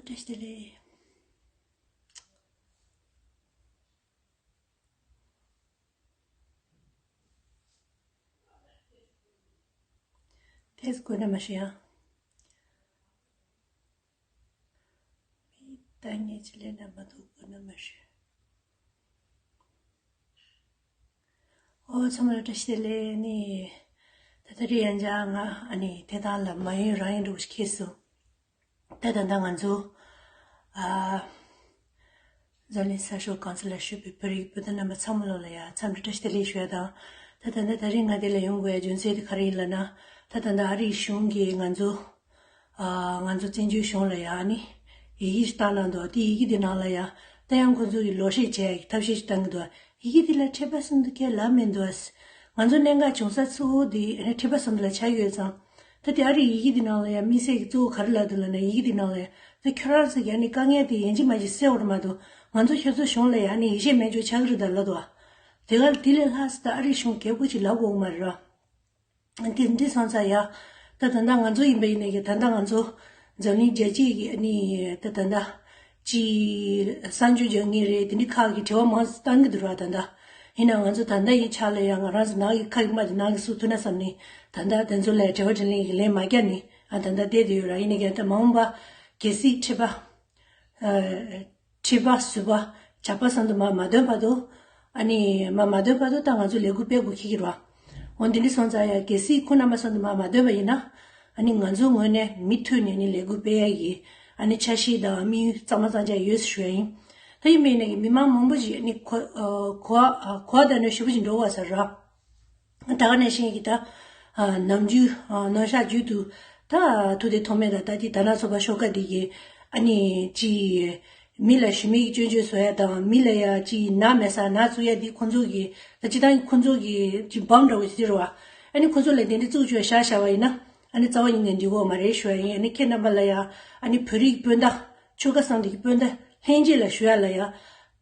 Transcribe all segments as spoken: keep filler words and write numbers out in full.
བཀྲ་ཤིས་བདེ་ལེགས། ཐེངས་དགོས་ན་མ་ཤི་ཡང་། མི་ལྟ་ཉེས་ཅི་ལས་ན་མ་ཐུག་དགོས་ན་མ་ཤི། ཨོ་ཚང་མ་ལ་བཀྲ་ཤིས་བདེ་ལེགས་ནི། ད་ལྟ་རི་ཡན་ཅང་ང་ཨ་ནི་དེ་དང་ལ་མ་ཡིན་རང་ཡིན་འགྲོ་ཤི་ཁེ་སོ། ད་ད་ལྟ་ང་ཚོ་ཨ་འཛམ་གླིང་གསར་ཤོག་ཀུང་སི་ལ་ཞུགས་པའི་བོད་རིགས་སྤུན་ཟླ་རྣམ་པ་ཚང་མ་ལོ་ལ་ཡ་འཚམས་འདྲི་བཀྲ་ཤིས་བདེ་ལེགས་ཞུ་ཡ་དང་། ད་ད་ལྟ་ད་རིང་ང་འདི་ལ་ཡོང་དགོས་ཡ་རྒྱུ་མཚན་དེ་ག་རེ་ཡིན་ལབ་ན། ད་ད་ལྟ་ཨ་རིའི་གཞུང་གིས་ང་ཚོ་ཨ་ང་ཚོ་བཙན་བྱོལ་གཞུང་ལ་ཡ་ཨ་ནི་ཡི་གེ་ཞིག་བཏང་གནང་འདུག་དེ་ཡི་གེ་དེ་ནང་ལ་ཡ་ད་ཡང་ཁོ་ཚོ་གིས་ལོག་བཤད་བྱས་ཐབས་ཤེས་ཤིག་བཏང་གི་འདུག་ཡི་གེ་དེ་ལ་ཁྲི་པ་གསུམ་དུ་ཁས་ལབ་མི་འདུག་ང་ཚོ་གནད་འགག་བྱུང་ས་གཙོ་བོ་དེ་ཨ་ནི་ཁྲི་པ་གསུམ་དུ་ལ་ཆགས་ཡོད་ཙང་། ད་དེ་ཨ་རིའི་ཡི་གེ་དེ་ནང་ལ་ཡ་དམིགས་བསལ་གྱི་གཙོ་བོ་ག་རེ་ལབ་འདུག་ལབ་ན། ཡི་གེ་དེ་ནང་ལ་ཡ་ད་ཁྱོད་རང་ཚོ་གིས་ཨ་ནི་དཀའ་ངལ་དེ་ཡིན་གཅིག་མིན་གཅིག་སེལ་བ་རེད་མ་གཏོགས། ང་ཚོ་ཁྱོད་ཚོ་གཞུང་ལ་ཡ་ཨ་ནི་ཡིད་ཆེས་མེད་འཇོག་ཆགས་ཀྱི་རེད་ད་ལབ་འདུག་དེ་ག་དེ་ལས་ལྷག་ཙམ་ད་ཨ་རིའི་གཞུང་གལ་པོ་ཅིག་ལབ་དགོས་ཀྱི་མ་རེད་ར། འདི་འདི་སོང་ཙང་ཡ། ད་ད་ལྟ་ང་ཚོ་ཡིན་པ་ཡིན་ནའི་གི་ད་ལྟ་ང་ཚོ་འཛམ་གླིང་རྒྱལ་སྤྱིའི་གི་ཨ་ནི་ད་ད་ལྟ་ཅི་གསར་འགྱུར་རྒྱག་མཁན་རེད། དེ་འདྲ་ཁག་གི་དྲི་བ་མང་ཙམ་བཏང་གི་འདུག་ར་ད་ལྟ། ཡིན་ནའང་ང་ཚོ་ད་ལྟ་ཡི་ཆ་ལ་ཡ་ང་རང་ཚོ་ནང་གི་ཁ་ཡིག་མ་དེ་ནང་གི་སུ་ཐུག་ན་བསམ་ནས་ད་ལྟ་དེ་ཚོ་ལ་དྲི་བ་དྲིས་ལན་གི་ལན་མ་རྒྱག་ནས་ཨ་ད་ལྟ་བསྡད་དེ་ཡོད་ར། ཡིན་ནའི་གི་ད་མ་འོངས་པ་གལ་སྲིད་ཁྲི་པ། ཨ། ཁྲི་པ་ཟུར་པ་ཇག་པ་གསུམ་དུ་མར་མ་ཐོན་བར་དུ། ཨ་ནི་མར་མ་ཐོན་བར་དུ་ད་ང་ཚོ་ལས་འགུལ་སྤེལ་དགོས་ཀྱི་རེད་བ། འོ་འདི་འདྲ་སོང་ཙང་ཡ་གལ་སྲིད་ཁོང་རྣམ་པ་གསུམ་དུ་མར་མ་ཐོན་པ་ཡིན་ན། ཨ་ནི་ང་ཚོའི་ངོས་ནས་མུ་མཐུད་ནས་ནི་ལས་འགུལ་སྤེལ་ཡ་ཡི་ཨ་ནི་འཆར་གཞི་དང་དམིགས་ཡུལ་གཙང་མ་གཙང་རྐྱང་ཡོད་ཟེར་ཞུ་ཡ་ཡིན། ད་ཡིན་པ་ཡིན་ནའི་མི་མང་མང་པོ་ཞིག་ཨ་ནི་གོ་ཨ་གོ་བ་གོ་བ་ལྟར་ན་ཞེ་པོ་ཅིག་འགྲོ་བ་ཟེར་ར། ད་ག་ནང་བཞིན་གྱི་ད་ཨ་ནམ་རྒྱུན་ཨ་ནམ་ཞག་རྒྱུན་དུ་ད་ཐུགས་བདེ་ཐོགས་མེད་དང་ད་ལྟའི་དར་ནག་ཚོགས་པ་ཤོག་ཁག་འདི་གི་ཨ་ནི་ཅི་མི་ལ་ཞུམ་མེད་ཀྱི་སྐྱོན་བརྗོད་བཟོ་ཡ་དང་མི་ལ་ཡ་ཅི་ནག་མེད་ས་ནག་བཙུགས་ཡ་འདི་ཁོང་ཚོ་གི་ད་སྤྱི་བཏང་ཁོང་ཚོ་གི་ཅི་བམ་འདྲ་བོ་ཞིག་རེད་བ། ཨ་ནི་ཁོང་ཚོ་ལ་དེ་འདྲ་བཙུགས་བཅུག་བཞག་བཞག་པ་ཡིན་ན་ཨ་ནི་རྩ་བ་ཉིད་ནས་འགྲིག་གི་ཡོད་མ་རེད་ཞུ་ཡ་ཡིན། ཨ་ནི་ཁྱེད་རྣམ་པ་ལ་ཡ་ཨ་ནི་བོད་རིགས་སྤུན་ཟླ་ཆོལ་ཁ་གསུམ་འདི་གི་སྤུན་ཟླ་ལྷན་རྒྱས་ལ་ཞུ་ཡ་ལ་ཡ།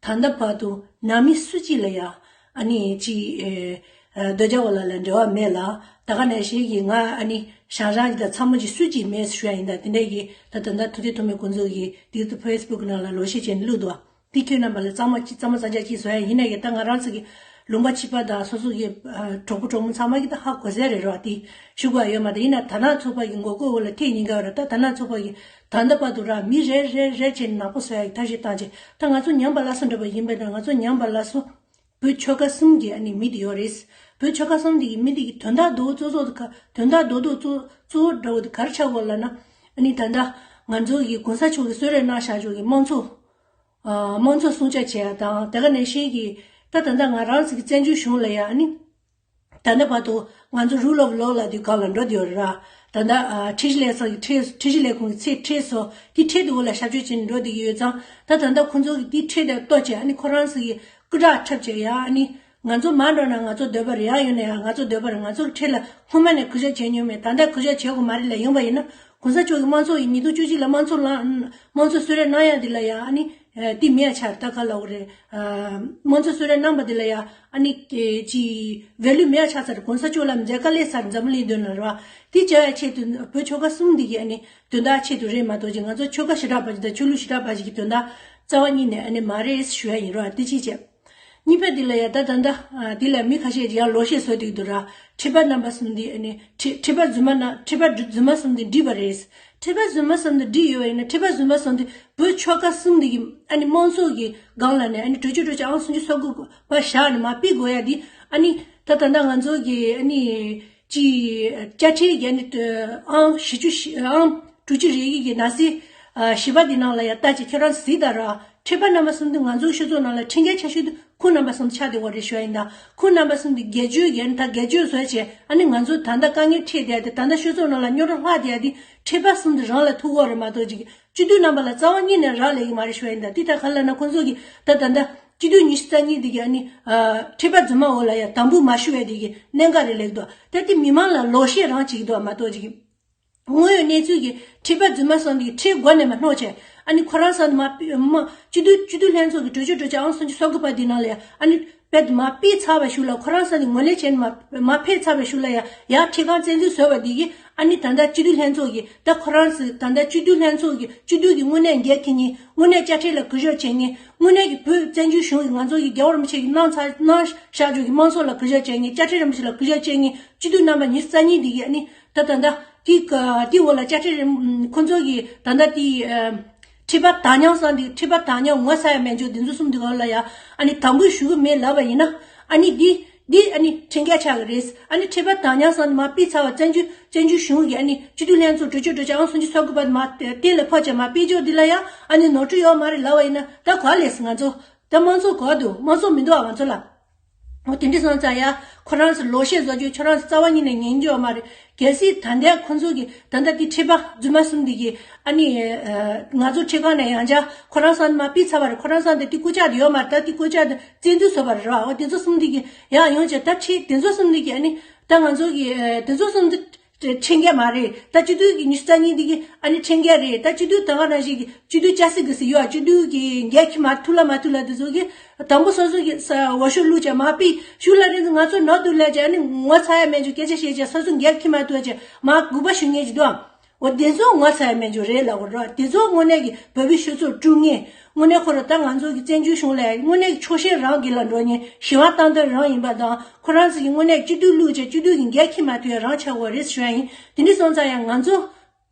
ད་ལྟ་བར་དུ་ནང་མི་སུ་གཅིག་ལ་ཡ་ཨ་ནི་ཅི་ཨེ་ཨ་རྡོ་རྗེ་བ་ལ་ལ་འབྲེལ་བ་མེད་ལ། ད་ག་ནང་བཞིན་གྱི་ང་ཨ་ནི་ཞང་ཞང་གི་ད་ཚ་མོ་ཅིག་སུ་གཅིག་མེད་ཞུ་ཡ་ཡིན། ད་དེ་འདྲ་གི་ད་ད་ལྟ་ཐུགས་བདེ་ཐོགས་མེད་ཁོང་ཚོ་གི་དེ་ཚོ་ཕེ་སི་བུག་ནང་ལ་ལོག་བཤད་བྱས་ནས་བླུགས་འདུག་དེ་ཁྱོད་རྣམ་པ་ལ་གཙང་མ་ཅིག་གཙང་མ་གཙང་རྐྱང་ཅིག་བཟོ་ཡ་ཡིན་ན་གི་ད་ང་རང་ཚོ་གི་ལུང་པ་ཕྱི་པ་དང་སོ་སོ་གི་ཨ་གྲོགས་པོ་གྲོགས་མོ་ཚང་མ་གི་ད་ཧ་གོ་ས་རེད་རོ། དེ་ཞུ་དགོས་ཡ་ཡོད་མ་རེད། ཡིན་ན་དར་ནག་ཚོགས་པ་གི་མགོ་སྐོར་འོག་ལ་ཐེངས་གཉིས་ཀ་ར་ད་དར་ནག་ཚོགས་པ་གི་ད་ལྟ་བར་དུ་ར་མི་རེ་རེ་རེ་བྱས་ནས་ནག་པོ་བཟོ་ཡ་གི་ཐབས་ཤེས་བཏང་བྱས། ད་ང་ཚོ་ཉམས་པ་སླར་གསོ་འདྲ་པོ་ཡིན་པས་ན་ང་ཚོ་ཉམས་པ་སླར་གསོ་བོད་ཆོལ་ཁ་གསུམ་གྱི་ཨ་ནི་མི་དེ་ཡོད་རེད། བོད་ཆོལ་ཁ་གསུམ་དེ་གི་མི་དེ་གི་དོན་དག་རྡོག་རྡོག་གཙོ་གཙོ་དེ་ག་དོན་དག་རྡོག་རྡོག་གཙོ་གཙོ་བོ་འདྲ་བོ་དེ་ག་རེ་ཆགས་དགོས་ལབ་ན། ཨ་ནི་ད་ལྟ་ང་ཚོ་གི་གོང་ས་མཆོག་གི་གསོལ་རས་གནང་བཞག་ཆོག་གི་དམངས་གཙོ། ཨ་དམངས་གཙོ་སྲུང་སྐྱོབ་བྱེད་ཡ་དང་དེ་ག་ནང་བཞིན་གྱི་ད་ད་ལྟ་ང་རང་ཚོ་གི་བཙན་བྱོལ་གཞུང་ལ་ཡ་ཨ་ནི། ད་ལྟ་བར་དུ་ང་ཚོ་rule of law ལབ་དུས་སྒང་ལ་འགྲོ་བསྡད་ཡོད་རེད་ར། ད་ལྟ་ཨ་ཁྲིམས་ཞིབ་ལས་ཁང་གི་ཁྲིམས་ཁྲིམས་ཞིབ་ལས་ཁུངས་ཀྱི་ཚད་ཁྲིམས་སོགས་དེ་ཁྲིམས་དེ་འོག་ལ་ཞབས་ཞུ་བྱེད་འགྲོ་བསྡད་ཀྱི་ཡོད་ཙང་། ད་ད་ལྟ་ཁོང་ཚོ་གིས་དེ་ཁྲིམས་དེ་གཏོར་བྱས་ཨ་ནི་ཁོ་རང་ཚོ་གི་སྐུ་དྲག་འཁྲབ་བྱས་ཡ་ཨ་ནི་ང་ཚོ་མར་འགྲོ་ན་ང་ཚོ་འདོད་པ་རེད། ཡར་ཡོང་ན་ཡང་ང་ཚོ་འདོད་པ་རེད། ང་ཚོ་གི་ཁྲིམས་ལ་སྔོན་མ་ནས་གུས་ཞབས་བྱས་མྱོང་མེད། ད་ལྟ་གུས་ཞབས་བྱེད་དགོས་མ་རེད་ལབ་ཡོང་པ་ཡིན་ན། གོང་ས་མཆོག་གིས་དམངས་གཙོ་ཡི་ཉིས་སྟོང་བཅུ་གཅིག་ལ་དམངས་གཙོ་ལངས་དམངས་གཙོ་གསོལ་རས་གནང་ཡ་འདི་ལ་ཡ་ཨ་ནི། ཨ་དེ་མེད་ཡ་ཆགས་ད་ག་ལབ་དགོས་རེད། ཨ་དམངས་གཙོ་གསོལ་རས་གནང་པ་འདི་ལ་ཡ་ཨ་ནི་ཨེ་ཅི་value མེད་ཡ་ཆགས་ཚར། གོང་ས་མཆོག་ལ་མཛད་དཀའ་ལས་ཚར། འཛམ་བུ་གླིང་མདུན་ལ་རེད་བ། དེ་བྱ་ཡ་ཆེད་དུ་བོད་ཆོལ་ཁ་གསུམ་འདི་གི་ཨ་ནི་དོན་དག་ཆེད་དུ་རེད་མ་གཏོགས་ཅིག་ང་ཚོ་ཆོལ་ཁ་ཞེ་དྲག་པ་ཅིག་དང་ཆོས་ལུགས་ཞེ་དྲག་པ་ཅིག་གི་དོན་དག་རྩ་བ་ཉིད་ནས་ཨ་ནི་མ་རེད་ཞུ་ཡ་ཡིན་རོགས། དེ་གཅིག་བྱས། གཉིས་པ་འདི་ལ་ཡ་ད་ད་ད་ཨ་འདི་ལ་མི་ཁ་ཤས་ཀྱིས་ཡང་ལོག་བཤད་བཟོ་བསྡད་འདུག་ར། ཁྲི་པ་རྣམ་པ་གསུམ་འདི་ཨ་ནི་ཁྲི་ཁྲི་པ་རྫུན་མ་ན་ཁྲི་པ་རྫུན་མ་གསུམ་འདི་འགྲིག་པ་རེད། ཁྲི་པ་རྫུན་མ་གསུམ་འདི་འགྲིག་ཡོད་པ་ཡིན་ན་ཁྲི་པ་རྫུན་མ་གསུམ་འདི་བོད་ཆོལ་ཁ་གསུམ་འདི་གི་ཨ་ནི་དམངས་གཙོ་གི་སྒང་ལ་ནས་ཨ་ནི་གྲོས་ཆོད་གྲོས་ཆོད་ཨང་སུམ་ཅུ་སོ་དགུ་པ་བཞག་ནས་མར་ཕུད་དགོས་ཡ་འདི་ཨ་ནི་ད་ད་ད་ང་ཚོ་གི་ཨ་ནི་ཅི་བཅའ་ཁྲིམས་ཀྱི་ཨ་ནི་ཨང་བཞི་བཅུ་ཞེ་ཨང་དྲུག་ཅུ་རེ་གཉིས་ཀྱི་ནང་གསེས་ཨ་བཞི་པ་འདི་ནང་ལ་ཡ་ལྟ་ཅིག་ཁྱེད་རང་གཟིགས་དང་ར། ཁྲི་པ་རྣམ་པ་གསུམ་འདི་ང་ཚོའི་སྤྱི་ཚོགས་ནང་ལ་ཁྲིམས་འགལ་ཆེ་ཤོས་འདི་ཁོང་རྣམ་པ་གསུམ་ཆགས་བསྡད་ཡོད་རེད་ཞུ་ཡ་ཡིན། ད་ཁོང་རྣམ་པ་གསུམ་འདི་སྒེར་གཅོད་ཡིན་ད་སྒེར་གཅོད་བཟོས་བྱས་ཨ་ནི་ང་ཚོ་ད་ལྟ་དཀའ་ངལ་འཕྲད་བསྡད་དེ་ད་ལྟ་སྤྱི་ཚོགས་ནང་ལ་རྙོག་དྲ་ལྷག་བསྡད་དེ་ཁྲི་པ་གསུམ་འདི་རང་ལ་ཐུག་ཡོད་རེད་མ་གཏོགས་ཅིག་སྤྱི་འཐུས་རྣམ་པ་ལ་རྩ་བ་ཉིད་ནས་རག་ལས་ཀྱི་མ་རེད་ཞུ་ཡ་ཡིན། ད་འདི་ད་ག་ལབ་ན་ཁོང་ཚོ་གི་ད་ད་ལྟ་སྤྱི་འཐུས་ཉི་ཤུ་རྩ་གཉིས་འདི་གི་ཨ་ནི་ཨ་ཁྲི་པ་རྫུན་མ་འོག་ལ་ཡ་དམ་འབུལ་མ་ཞུ་བའི་འདི་གི་གནད་འགག་རེད་ལབ་འདུག་ད་འདི་མི་མང་ལ་ལོག་བཤད་རང་བྱེད་ཀྱི་འདུག་མ་གཏོགས་ཅིག་དངོས་ཡོད་གནས་ཚུལ་གྱི་ཁྲི་པ་རྫུན་མ་སོང་དེ་ཁྲིའི་སྒོ་ནས་མ་སྣོག་བྱས། ཨ་ནི་ཁོ་རང་ས་ནས་མ་མ་སྤྱི་འཐུས་སྤྱི་འཐུས་ལྷན་ཚོགས་ཀྱི་གྲོས་ཆོད་གྲོས་ཆོད་ཨང་སུམ་ཅུ་སོ་དགུ་པ་འདི་ནང་ལ་ཡ་ཨ་ནི་དཔེ་དེ་མ་ཕུད་ཚར་བའི་གཞུག་ལ་ཁོ་རང་ས་ནས་ངོས་ལེན་བྱས་ནས་མ་མ་ཕུད་ཚར་བའི་གཞུག་ལ་ཡ་ཡར་ཁྲི་ཁང་བཙན་འཛུལ་བཟོས་པ་འདི་གིས་ ཨ་ནི་ད་ལྟ་སྤྱི་འཐུས་ལྷན་ཚོགས་ཀྱི་ད་ཁོ་རང་ཚོ་ད་ལྟ་སྤྱི་འཐུས་ལྷན་ཚོགས་ཀྱི་སྤྱི་འཐུས་ཀྱི་དངོས་གནས་འགན་འཁྱེར་མཁན། དངོས་གནས་དཔྱ་ཁྲལ་ལ་གུས་ཞབས་བྱེད་མཁན། དངོས་གནས་ཀྱི་བོད་བཙན་བྱོལ་གཞུང་གིས་ང་ཚོ་གི་རྒྱལ་བ་རིན་པོ་ཆེ་གིས་གནང་ཚར་གནང་བཞག་ཆོག་གི་དམངས་གཙོ་ལ་གུས་ཞབས་བྱེད་མཁན། དཔྱ་ཁྲལ་རིན་པོ་ཆེ་ལ་གུས་ཞབས་བྱེད་མཁན་སྤྱི་འཐུས་རྣམ་པ་ཉི་ཤུ་རྩ་གཉིས་འདི་གིས་ཨ་ནི་ད་ད་ལྟ་དེ་དེ་འོག་ལ་དཔྱ་ཁྲལ་རིན་ཁོ་ཚོ་གི་ད་ལྟ་དེ་ཁྲི་པ་དྭགས་ཉང་གསང་འདི། ཁྲི་པ་དྭགས་ཉང་ངོ་ཚ་ཡ་མེད་འཇོག་འདི་ཚོ་གསུམ་འདི་ག་ལ་ཡ་ཨ་ནི་དམ་འབུལ་ཞུ་གི་མེད་ལབ་པ་ཡིན་ན། ཨ་ནི་འདི་འདི་ཨ་ནི་ཁྲིམས་འགལ་ཆགས་ཀྱི་རེད། ཨ་ནི་ཁྲི་པ་དྭགས་ཉང་གསང་འདི་མར་ཕུད་ཚར་བ་བཙན་བྱོལ་བཙན་བྱོལ་གཞུང་གི་ཨ་ནི་སྤྱི་འཐུས་ལྷན་ཚོགས་གྲོས་ཆོད་གྲོས་ཆོད་ཨང་སུམ་ཅུ་སོ་དགུ་པ་མར་གཏན་ལ་ཕབ་བྱས་མར་ཕུད་ཆོག་འདི་ལ་ཡ་ཨ་ནི་ནོར་འཁྲུལ་ཡོད་མ་རེད་ལབ་པ་ཡིན་ན། ད་ག་ལས་སི་ང་ཚོ་ད་དམངས་གཙོ་ག་འདུག་དམངས་གཙོ་མི་འདུག་ཨ་ང་ཚོ་ལ། འོ་དེ་འདྲ་སོང་ཙང་ཡ་ཁོ་རང་ཚོ་ལོ་ཤས་བཟོ་རྒྱུ་ཁྱོད་རང་ཚོ་རྩ་བ་ཉིད་ནས་ཉན་རྒྱུ་ཡོད་མ་རེད། གལ་སྲིད་ད་ལྟའི་ཁོ་ཚོ་གི་ད་ལྟ་དེ་ཁྲི་པ་རྫུན་མ་གསུམ་འདི་གི་ཨ་ནི་ང་ཚོ་ཁྲི་ཁང་ནས་ཡང་བསྐྱར་ཁོ་རང་ཚོ་མར་ཕུད་ཚར་བ་རེད། ཁོ་རང་ཚོ་འདི་དེ་སྐུ་ཕྱག་དེ་ཡོད་མ་རེད། ད་དེ་སྐུ་ཕྱག་དེ་བཙན་འཛུལ་བཟོས་པ་རེད་ར། འོ་དེ་ཚོ་གསུམ་འདི་གི་ཡང་ཡོང་བྱས་ད་ཁྲི་དེ་ཚོ་གསུམ་འདི་གི་ཨ་ནི་ད་ང་ཚོ་གི་དེ་ཚོ་གསུམ་འདི་ཁྲིམས་འགལ་མ་རེད། ད་སྤྱི་འཐུས་ཀྱི་ཉི་ཤུ་རྩ་གཉིས་འདི་གི་ཨ་ནི་ཁྲིམས་འགལ་རེད། ད་སྤྱི་འཐུས་ད་ག་ནང་བཞིན་གྱི་སྤྱི་འཐུས་ཆབ་སྲིད་ཀྱི་སྲིད་ཡོད། སྤྱི་འཐུས་ཀྱི་འགན་འཁྱེར་མ་ཐུབ་ལ་མ་ཐུབ་ལ་དེ་ཚོ་གི་དང་པོ་སོ་སོ་གི་ས་འོས་ཤོག་བླུགས་བྱས་མར་ཕུད། ཞུ་ལ་རེད། ང་ཚོ་ནོར་འདུག་ལབ་བྱས་ཨ་ནི་ངོ་ཚ་ཡ་མེད་འཇོག་སྐད་ཆ་བཤད་བྱས་སོ་སོ་འགན་འཁྱེར་མ་ཐུབ་བྱས་མར་སྒུག་པ་ཞུ་མཁན་ཅིག་འདུག་ཨ། འོ་དེ་ཚོ་ངོ་ཚ་ཡ་མེད་འཇོག་རེད་ལབ་དགོས་རེད། དེ་ཚོ་དངོས་གནས་ཀྱི་བོད་པའི་སྤྱི་ཚོགས་དཀྲུག་མཁན། དངོས་གནས་ཁོ་རང་ད་ང་ཚོ་གི་བཙན་བྱོལ་གཞུང་ལ་དངོས་གནས་ཀྱི་ཕྱོགས་ཞེན་རང་སྒེར་ལ་འགྲོ་མཁན། ཞི་བ་བཏང་འདོད་རང་ཡིན་པ་དང་། ཁོ་རང་ཚོ་གི་དངོས་གནས་སྤྱི་འཐུས་བླུགས་བྱས་སྤྱི་འཐུས་ཀྱི་འགན་འཁྱེར་མ་ཐུབ་ཡ་རང་ཆགས་དགོས་རེད་ཞུ་ཡ་ཡིན། དེ་འདྲ་སོང་ཙང་ཡང་ང་ཚོ་